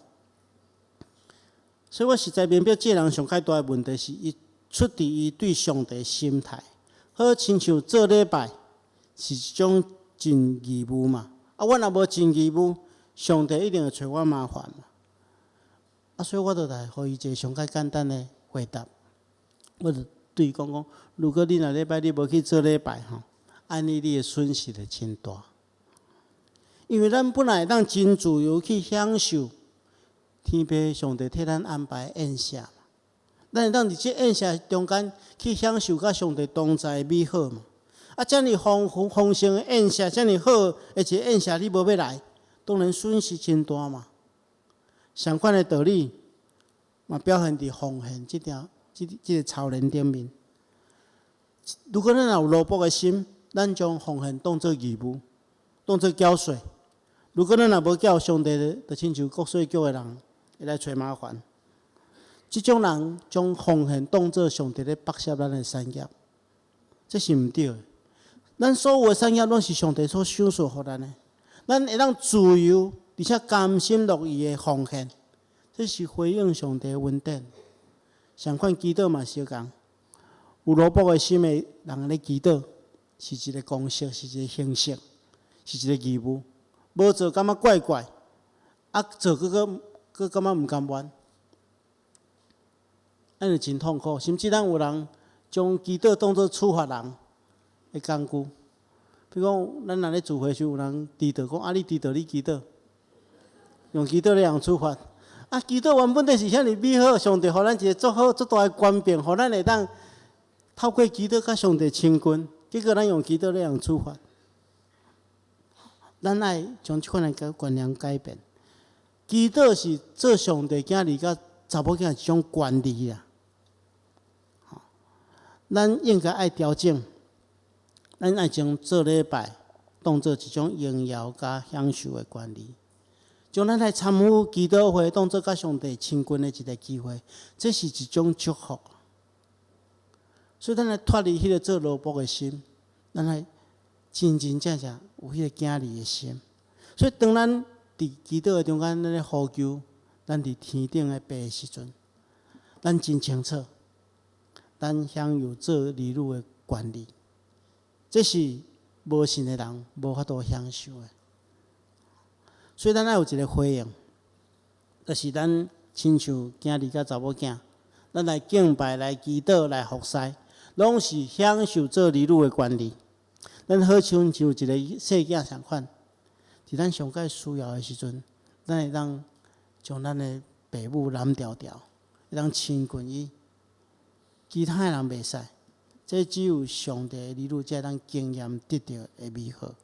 所以我實在明白，這个人上較大的問題是伊出佇伊對上帝心態，好親像做禮拜是一種盡義務嘛。啊，我若無盡義務，上帝一定會揣我麻煩嘛。啊，所以我就來予伊一个上較簡單的回答。我就對伊講講，如果你若禮拜日無去做禮拜吼，按呢你的損失會真大。因為咱本來會當真自由去享受天父上帝替咱安排宴席嘛，咱會當佇這宴席中間去享受佮上帝同在的美好嘛。啊，遮爾豐富豐盛的宴席，遮爾好的一个宴席，你無欲來，當然損失真大嘛。相款的道理，嘛表現佇奉獻這條、這個操練頂面。如果咱若有奴僕的心，咱將奉獻當做義務，當做繳稅。如果咱若無繳，上帝就親像國稅局的人會來揣麻煩。這種人將奉獻當做上帝咧剝削咱的產業，這是毋對的。咱所有的產業攏是上帝所賞賜予咱的，咱會當自由而且甘心樂意的奉獻，這是回應上帝的恩典。相款祈禱嘛相仝，有奴僕的心的人咧祈禱，是一个公式，是一个形式，是一个義務。無做感覺怪怪，啊做閣閣閣感覺毋甘願，按呢真痛苦。甚至咱有人將祈禱當做處罰人的工具，比如講，咱若咧聚會時，有人遲到，講啊你遲到，你祈禱，用祈禱來予人處罰。啊，祈禱原本就是遐爾美好，上帝予咱一个足好、足大的權柄，予咱會當透過祈禱佮上帝親近。結果咱用祈禱來予人處罰。咱愛將這款的觀念改變。祈禱是做上帝囝兒佮查某囝一種權利啊！咱應該愛調整，咱愛將做禮拜當做一種榮耀佮享受的權利，將咱來參與祈禱會當做佮上帝親近的一个機會，這是一種祝福。所以，咱來脫離彼个做奴僕的心，咱來真真正正有彼个囝兒的心。所以，當咱佇祈禱的中間，咱咧呼求，咱佇天頂的父的時陣，咱真清楚，咱享有做兒女的權利。這是無信的人無法度享受的。所以，咱愛有一个回應，就是咱親像囝兒佮查某囝，咱來敬拜、來祈禱、來服侍，攏是享受做兒女的權利。咱好親像一个細囝相款，佇咱上蓋需要的時陣，咱會當將咱的爸母攬牢牢，會當親近伊。其他的人袂使，這只有上帝的兒女才會當經驗得著的美好。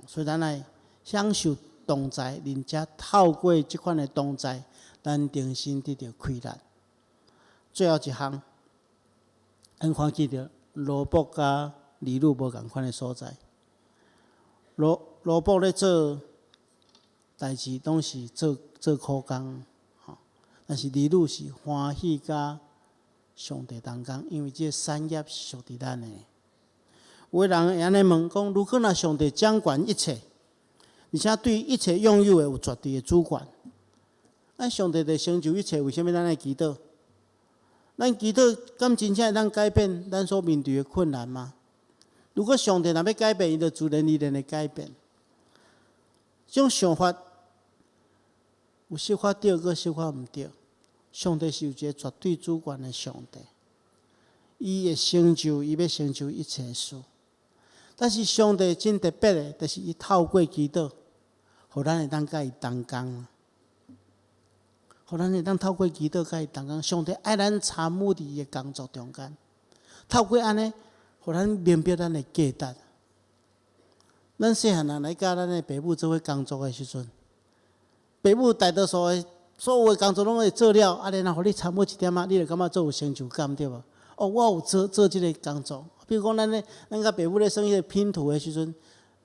所以，咱愛享受同在，並且透過這款的同在，咱重新得著氣力。最後一項，咱看見著奴僕佮兒女無仝款的所在。奴僕咧做代誌，攏是做做苦工，吼。但是兒女是歡喜佮上帝同工，因為這个產業是屬佇咱的。有的人會按呢問講：如果若上帝掌管一切，而且對一切擁有的有絕對的主權，啊，上帝就成就一切，為啥物咱愛祈禱？咱祈禱敢真正會當改變咱所面對的困難嗎？如果上帝若欲改變，伊就自然而然會改變。這種想法有小可對，閣小可毋對。上帝是有一个絕對主權的上帝，伊會成就伊欲成就一切事。但是上帝真特別的，就是伊透過祈禱，予咱會當佮伊同工，予咱會當透過祈禱佮伊同工。上帝愛咱參與佇伊的工作中間，透過按呢，予咱明白咱的價值。咱細漢人來佮咱的爸母做伙工作的時陣，爸母大多數的所有的工作攏會做了，啊，然後予你參與一點仔，你就感覺足有成就感，對無？哦，我有做做這个工作。比如講，咱咧，咱佮爸母咧耍彼个拼圖的時陣，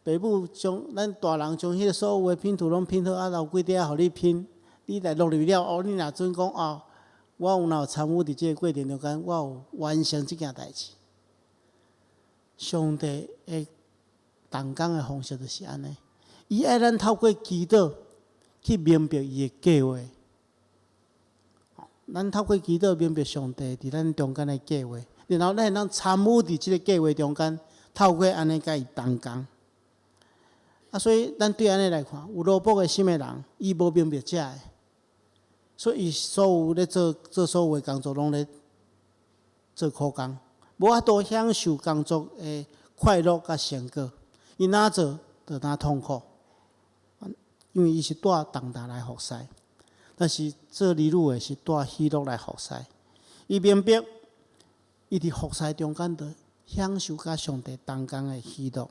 爸母將咱大人將彼个所有的拼圖攏拼好，啊，留幾塊仔予你拼，你來落入了，哦，你若準講哦，我有若有參與佇這个過程中間，我有完成這件代誌。上帝的同工的方式就是按呢，伊愛咱透過祈禱去明白伊的計劃。咱透過祈禱明白上帝佇咱中間的計劃，然後咱會當參與佇這个計劃中間，透過按呢佮伊同工。啊，所以咱對按呢來看，有奴僕的心的人，伊無明白這个，所以伊所有咧做做所有的工作，攏咧做苦工，無法度享受工作的快樂佮成果。伊若做，就若痛苦，因為伊是帶重擔來服侍。但是做兒女的是帶喜樂來服侍。伊明白，伊佇服侍中間，就享受佮上帝同工的喜樂。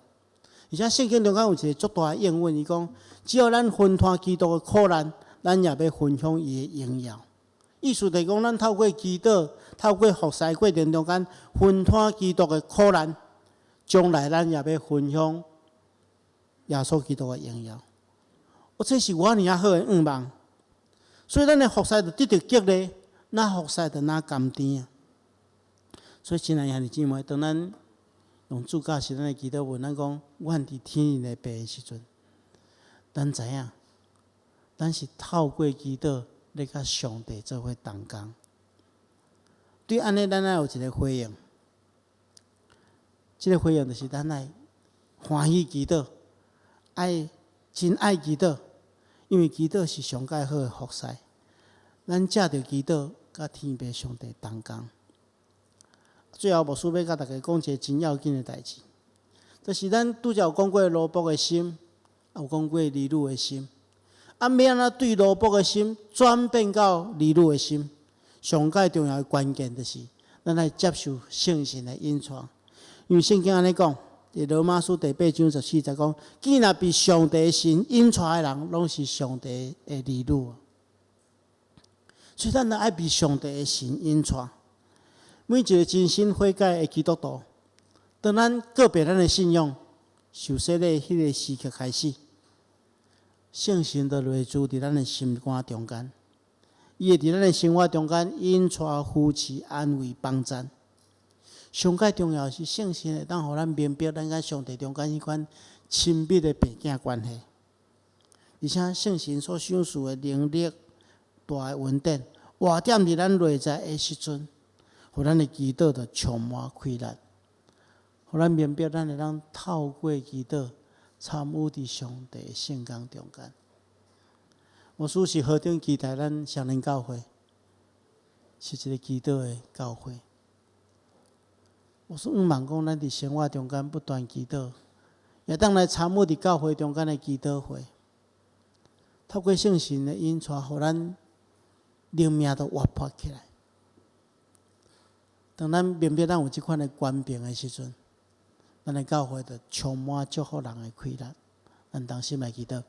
而且聖經中間有一個足大的應允，伊講：只要咱分攤基督的苦難，咱也欲分享伊的榮耀。意思就是講，咱透過祈禱、透過服侍過程中間，分攤基督的苦難，將來咱也欲分享耶穌基督的榮耀。哦，這是偌爾仔好的願望。所以，咱的服侍就得著激勵，若服侍就若甘甜啊。所以，親愛的兄弟姊妹，當咱用主教時咱的祈禱文，咱講，阮佇天頂的父的時陣，咱知影，咱是透過祈禱咧佮上帝做伙同工。對按呢，咱愛有一个回應。這个回應就是咱愛歡喜祈禱，愛真愛祈禱，因為祈禱是上蓋好的服侍。咱藉著祈禱，佮天父上帝同工。最後，牧師欲佮大家講一个真要緊的代誌，就是咱拄才有講過奴僕的心，也有講過兒女的心。啊，欲按怎對奴僕的心轉變到兒女的心？上蓋重要的關鍵就是，咱愛接受聖神的引帶。因為聖經按呢講，佇羅馬書第八章十四節講：既若被上帝神引帶的人，攏是上帝的兒女。所以咱著愛被上帝的神引帶。每一个真心悔改的基督徒，當咱告別咱的信仰、受洗禮彼个時刻開始，聖神就內住佇咱的心肝中間，伊會佇咱的生活中間引帶、扶持、安慰、幫贊。上蓋重要是聖神會當予咱明白咱佮上帝中間彼款親密的父囝關係，而且聖神所賞賜的能力、大的恩典，活踮佇咱內在的時陣，予咱的祈禱就充滿氣力，予咱明白咱會當透過祈禱參與佇上帝的聖工中間。牧師是何等期待咱雙連教會是一个祈禱的教會。牧師向望講，咱佇生活中間不斷祈禱，會當來參與佇教會中間的祈禱會，透過聖神的引帶，予咱靈命都活潑起來。當咱明白咱有這款的權柄的時陣，咱的教會就充滿祝福人的氣力。咱同心來祈禱。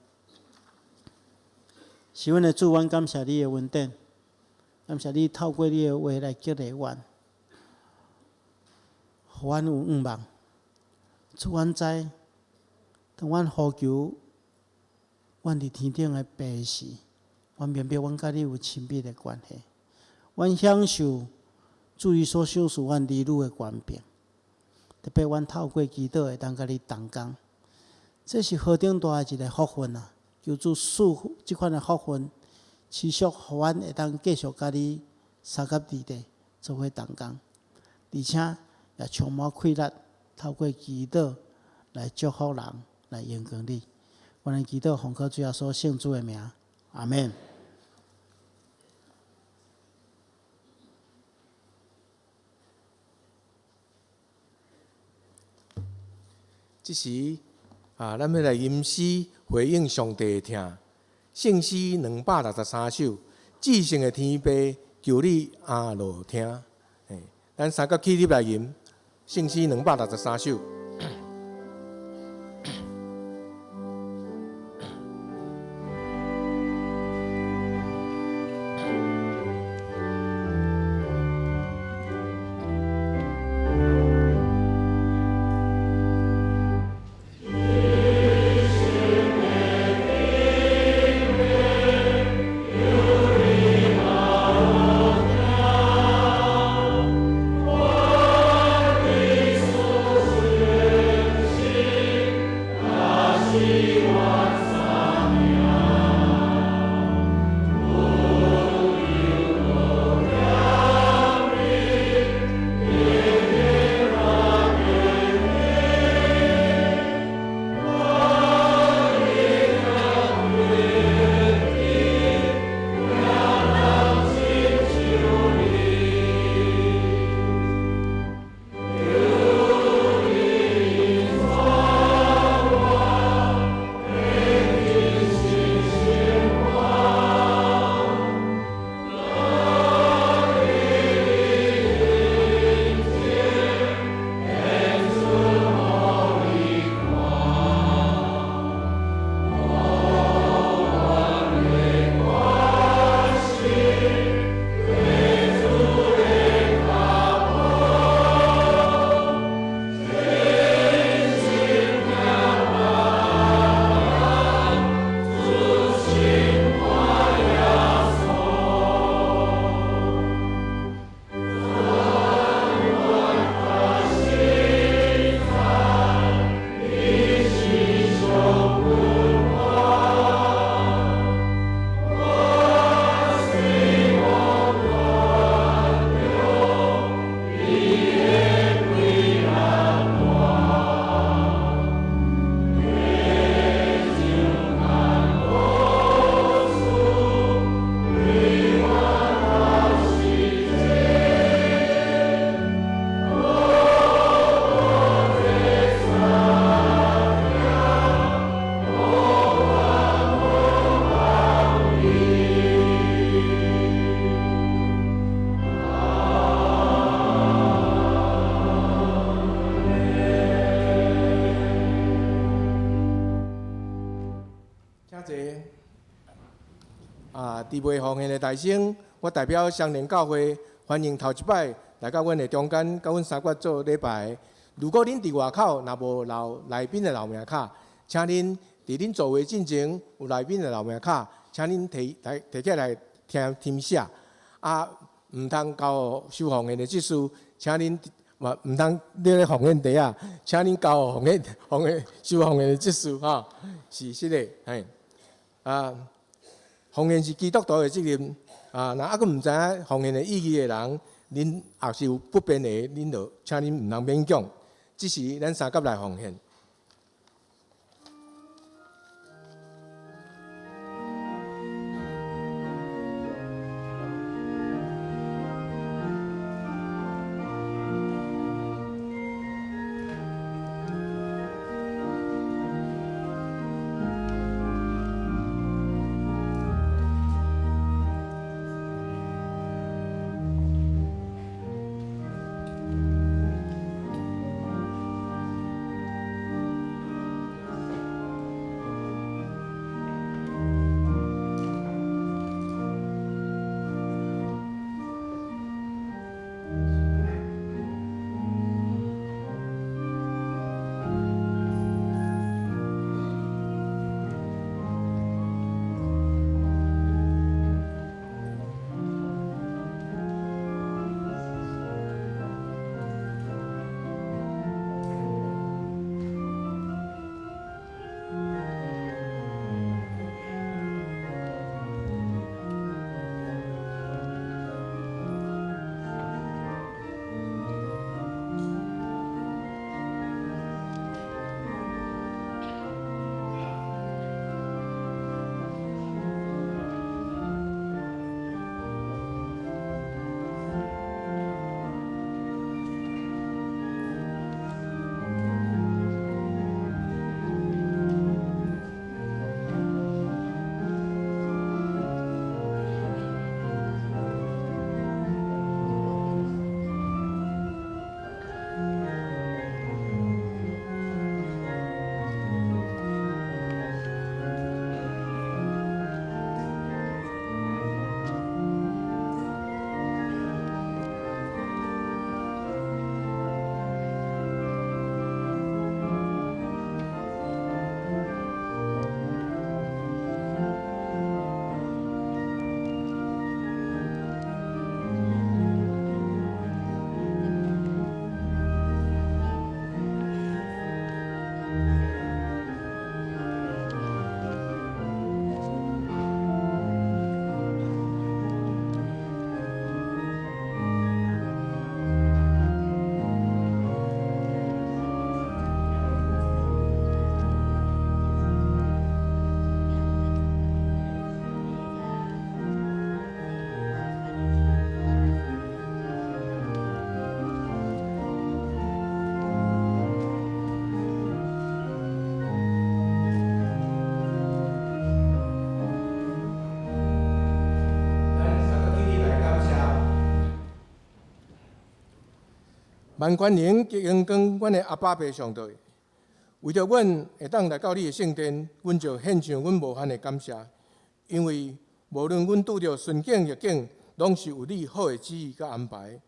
是阮的主，阮感謝你的恩典，感謝你透過你的話來激勵阮，予阮有向望。主，阮知，當阮呼求，阮佇天頂的父時，阮明白阮佮你有親密的關係，阮享受主你所賞賜阮兒女的權柄，特別阮透過祈禱會當佮你同工，這是何等大的一个福分啊！求主賜這款的福分，持續予阮會當繼續佮你相佮佇咧做伙同工，而且也充滿氣力，透過祈禱來祝福人，來榮光你。阮的祈禱奉靠主耶穌聖主的名，阿們。這時啊，咱欲來吟詩回應上帝的疼。聖詩263首，至聖的天父，求你阿樂聽。咱三個起立來吟。聖詩263首。請坐。啊，伫袂奉獻的大聲，我代表雙連教會歡迎頭一擺來到阮的中間，佮阮三角做禮拜。如果恁佇外口若無留來賓的留名卡，請恁佇恁座位進前有來賓的留名卡，請恁提來提起來聽聽寫。啊，毋通交予收奉獻的執事，請恁嘛毋通你咧奉獻袋仔，請恁交予奉獻奉獻收奉獻的執事吼，是實的，嘿。啊，奉獻是基督徒的責任。啊，若猶閣毋知影奉獻的意義的人，恁也是有不便的，恁就請恁毋通勉強。這時，咱三甲來奉獻。萬權能及榮光，阮的阿爸父上帝，為著阮會當來到你的聖殿，阮就獻上阮無限的感謝。因為無論阮拄著順境逆境，攏是有你好的旨意佮安排。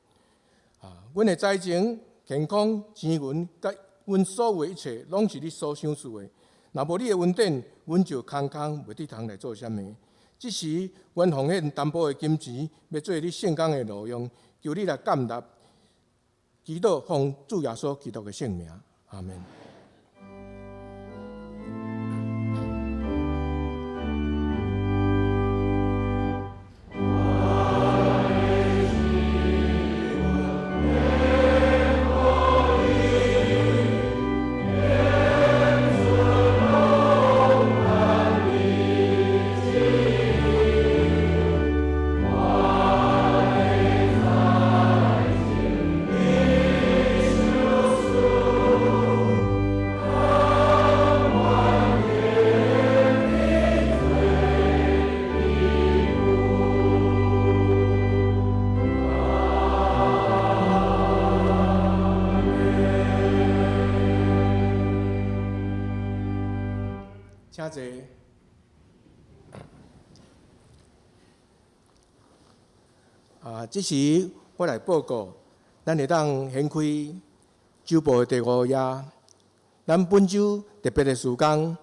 啊，阮的才情、健康、錢銀，佮阮所有的一切，攏是你所賞賜的。若無你的恩典，阮就空空袂得通來做啥物。這時，阮奉獻淡薄的金錢，欲做你聖工的路用，求你來感納。祈禱奉主耶穌基督的聖名，阿門。請坐。啊，這時我來報告，咱會當掀開週報的第五頁。咱本週特別的事工，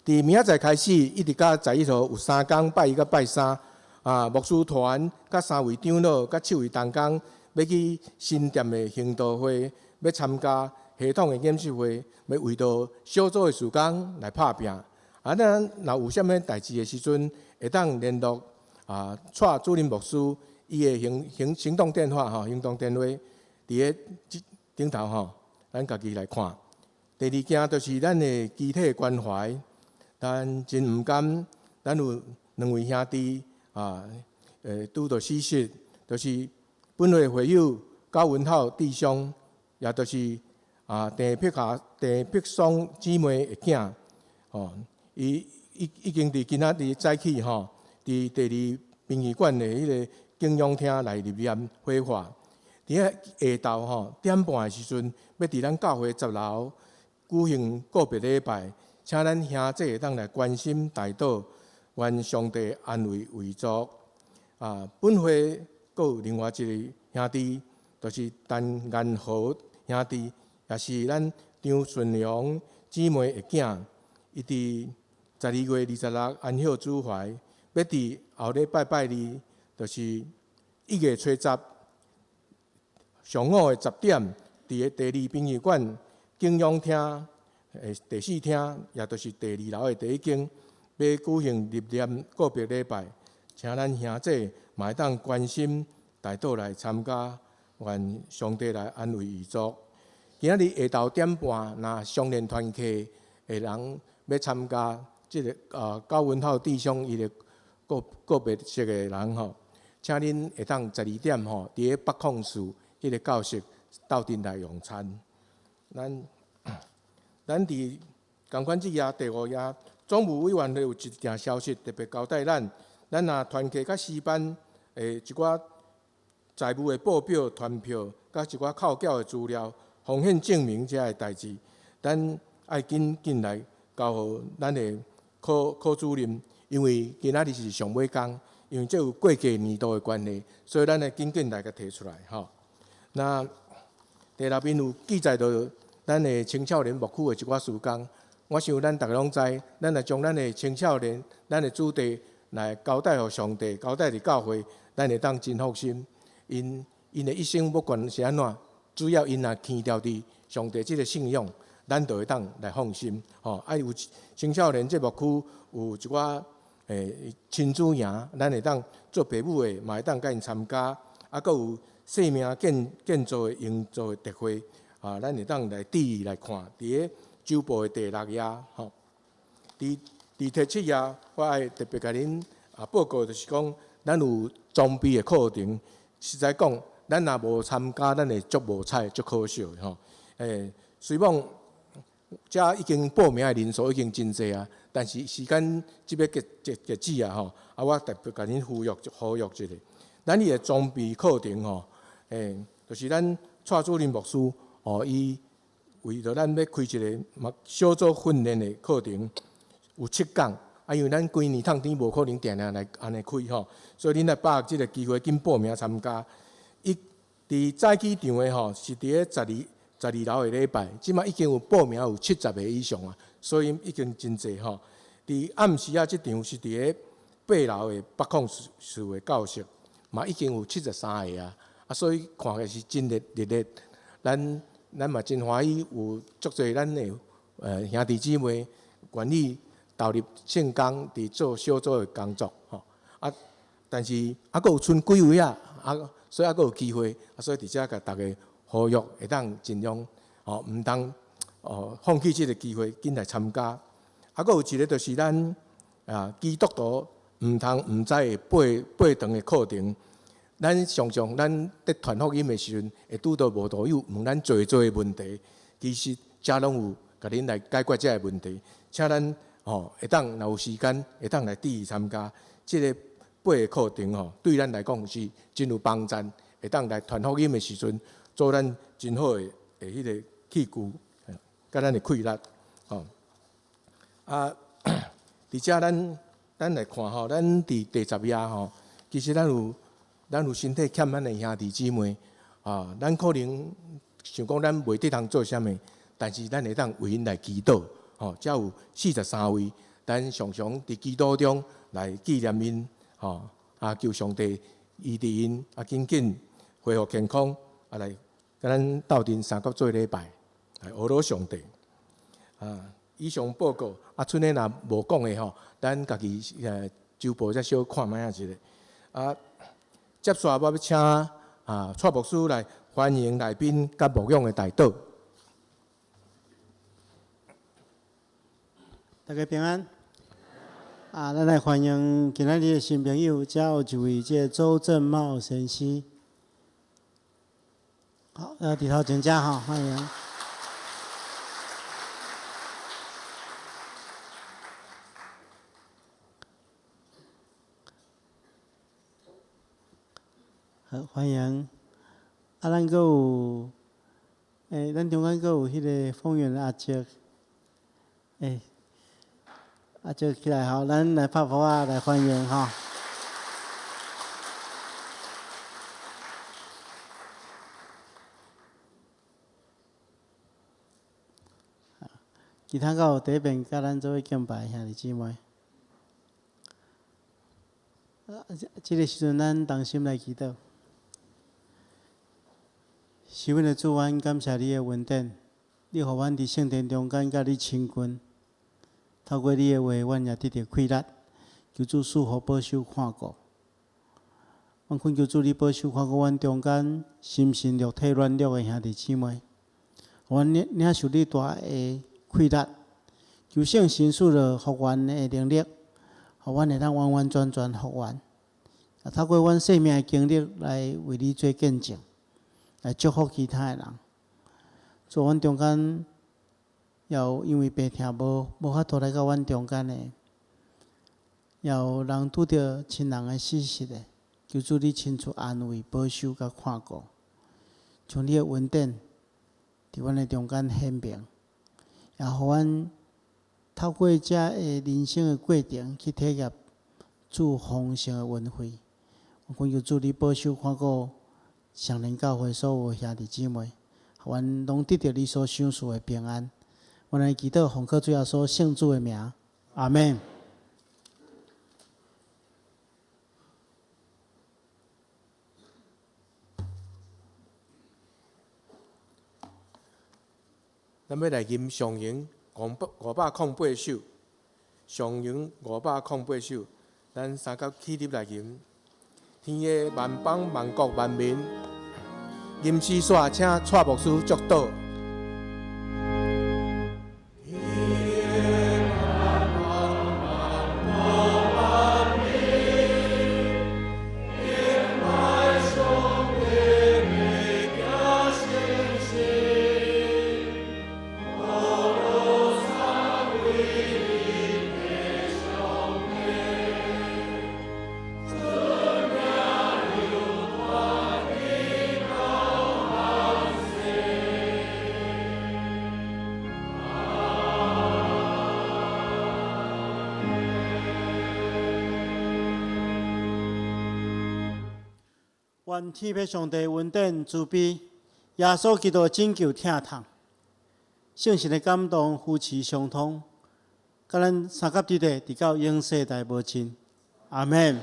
佇明仔載開始，一直到11號有三工，拜一佮拜三。啊，牧師團佮三位長老佮七位同工，欲去新店的行道會，欲參加系統的研習會，欲為著小組的事工來拍拚。啊，咱若有啥物代誌的時陣，會當聯絡啊，蔡主任牧師伊的行行行動電話吼，行動電話佇咧這頂頭吼，咱家己來看。第二件就是咱的肢體關懷，咱真毋甘，咱有兩位兄弟啊，拄著死訊，就是本會會友高文浩弟兄，也就是啊鄭碧霞、鄭碧松姊妹的囝，吼。伊已已經佇今仔日早起吼，佇第二殯儀館的彼個景仰廳來入殮火化。佇遐下晝吼點半的時陣，欲佇咱教會十樓舉行告別禮拜，請咱兄弟會當來關心代禱，願上帝安慰遺族。啊，本會閣有另外一个兄弟，就是陳顏豪兄弟，也是咱張順良姊妹的囝，伊佇12月26安息主懷，欲佇後禮拜拜二，就是1月初10上午的10點，佇个第二殯儀館景仰廳的第四廳，也就是第二樓的第一間，欲舉行入殮告別禮拜，請咱兄弟嘛會當關心代禱來參加，願上帝來安慰遺族。今仔日下晝點半，若相連團契的人欲參加這个啊高文浩弟兄伊的告告別式的人吼，請恁會當12點吼，佇咧北控室彼个教室鬥陣來用餐。咱咱佇仝款這頁第五頁，總務委員會有一件消息特別交代咱，咱若團契佮詩班的一寡財務的報表、傳票，佮一寡扣繳的資料、奉獻證明這的代誌，咱愛緊緊來交予咱的科科主任，因為今仔日是上尾工，因為這有過繼年度的關係，所以咱愛緊緊來共提出來吼。那第六面有記載著咱的青少年牧區的一寡事工，我想咱逐个攏知，咱若將咱的青少年、咱的子弟來交代予上帝，交代佇教會，咱會當真放心。𪜶𪜶的一生不管是按怎，只要𪜶若牽牢佇上帝這个信仰，咱就會當來放心。吼，啊有青少年這牧區有一寡親子營，咱會當做爸母的嘛會當佮𪜶參加，啊，閣有生命建建造的營造的特會，啊，咱會當來注意來看，佇咧週報的第六頁，吼。佇佇第七頁，我愛特別共恁啊報告，就是講咱有裝備的課程。實在講，咱若無參加，咱會足無彩，足可惜的吼。雖罔遮已經報名的人數已經真濟啊，但是時間這欲截截截止啊吼。啊，我特別共恁呼籲呼籲一下，咱彼个裝備課程吼，就是咱蔡主任牧师哦，伊为著咱欲开一个嘛小组训练的课程，有七讲。啊，因为咱规年透天无可能定定来按呢开吼，所以恁来把握这个机会，紧报名参加。伊伫早起场的吼，是伫咧十二楼的礼拜，这马已经有报名有70个以上啊，所以已经真济吼。伫暗时仔这场是伫咧八楼的北控室的教室，嘛已经有73个啊，啊，所以看起来是真热热烈。咱嘛真欢喜有足济咱的兄弟姊妹愿意投入圣工，伫做小组的工作吼。啊，但是犹阁有賰几位啊，啊，所以犹阁有机会，啊，所以伫遮共大家呼吁，会当尽量吼，毋通哦放弃这个机会，紧来参加。啊，阁有一个就是咱啊基督徒毋通毋知的八堂的课程。咱常常咱伫传福音的时阵，会拄著慕道友问咱济济的问题，其实遮拢有共恁来解决这个问题。请咱吼会当若有时间，会当来致意参加这个八个课程吼，对咱来讲是真有帮助。会当来传福音的时阵，做咱真好的彼个器具，佮咱的气力吼。啊，伫遮咱来看吼，咱伫第十页吼，其实咱有身体欠咱的兄弟姊妹啊，咱可能想讲咱袂得通做啥物，但是咱会当为𪜶来祈祷，吼，遮有43位，咱常常伫祈祷中来纪念𪜶，吼，啊，求上帝医治𪜶，啊，紧紧恢复健康，啊，来佮咱斗阵三角做礼拜，来学罗上帝。啊，以上报告，啊，賰的若无讲的吼，咱家己周报再小看覓仔一下。啊，接续我欲请啊蔡牧师来欢迎来宾佮牧养的代祷。大家平安。啊，咱来欢迎今仔日的新朋友，遮有一位这个周正茂先生。好，伫头前遮吼，欢迎。好，欢迎。啊，咱阁有，咱中间阁有彼个丰原的阿叔，阿叔起来吼，咱来拍噗仔来欢迎吼。其他阁有第一遍佮咱做伙敬拜的兄弟姊妹。啊，这个时阵咱同心来祈祷。是阮的主，阮感谢你的恩典，你予阮伫圣殿中间佮你亲近，透过你的话，阮也得著气力。求主赐福保守看顾，阮恳求主你保守看顾阮中间心神肉体软弱的兄弟姊妹，予阮领受你大的气力，求圣神赐落复原的能力，予阮会当完完全全复原。啊，透过阮生命的经历来为你做见证，来祝福其他的人。主，阮中间也有因为病痛无法度来到阮中间的，也有人拄著亲人的死讯的，求主你亲自安慰、保守佮看顾，将你的恩典伫阮的中间显明，也予阮透过这个人生的过程去体验主丰盛的恩惠。我恳求主你保守看顾上灵教会所有兄弟姊妹，予阮拢得著你所赏赐的平安。阮来祈祷，奉靠主耶稣圣子的名，阿们。咱欲来吟上咏508首，上咏508首，咱三甲起立来吟。天下万邦万国万民，吟诗煞请蔡牧师祝祷。願天父上帝恩典慈悲，耶穌基督拯救疼痛，聖神的感動扶持相通，佮咱相佮佇咧，直到永世代無盡。阿們。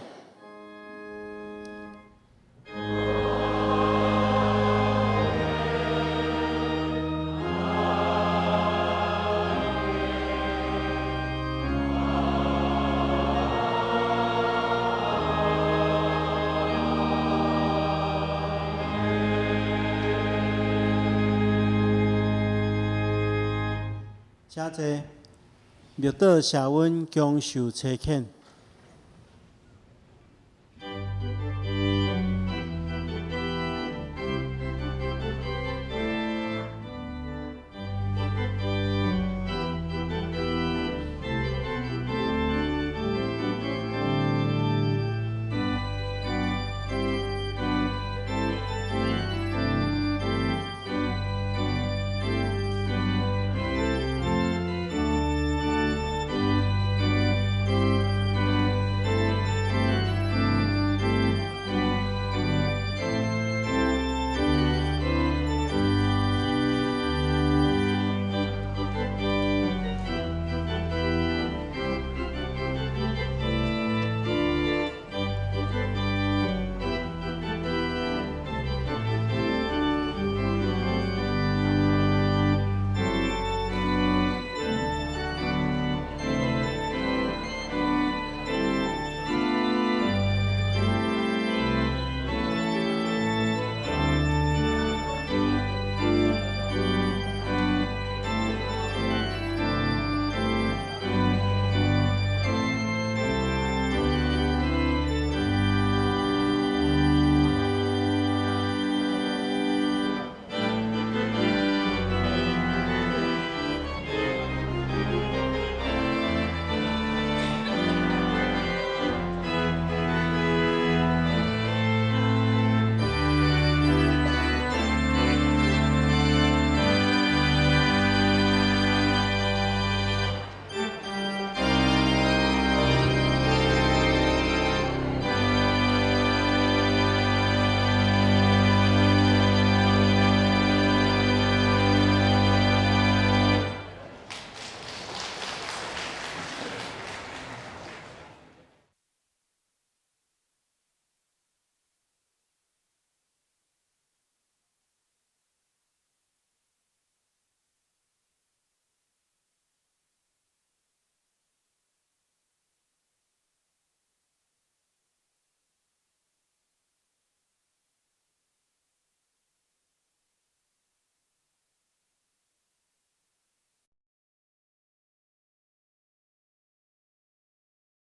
請坐。默禱社阮享受差遣。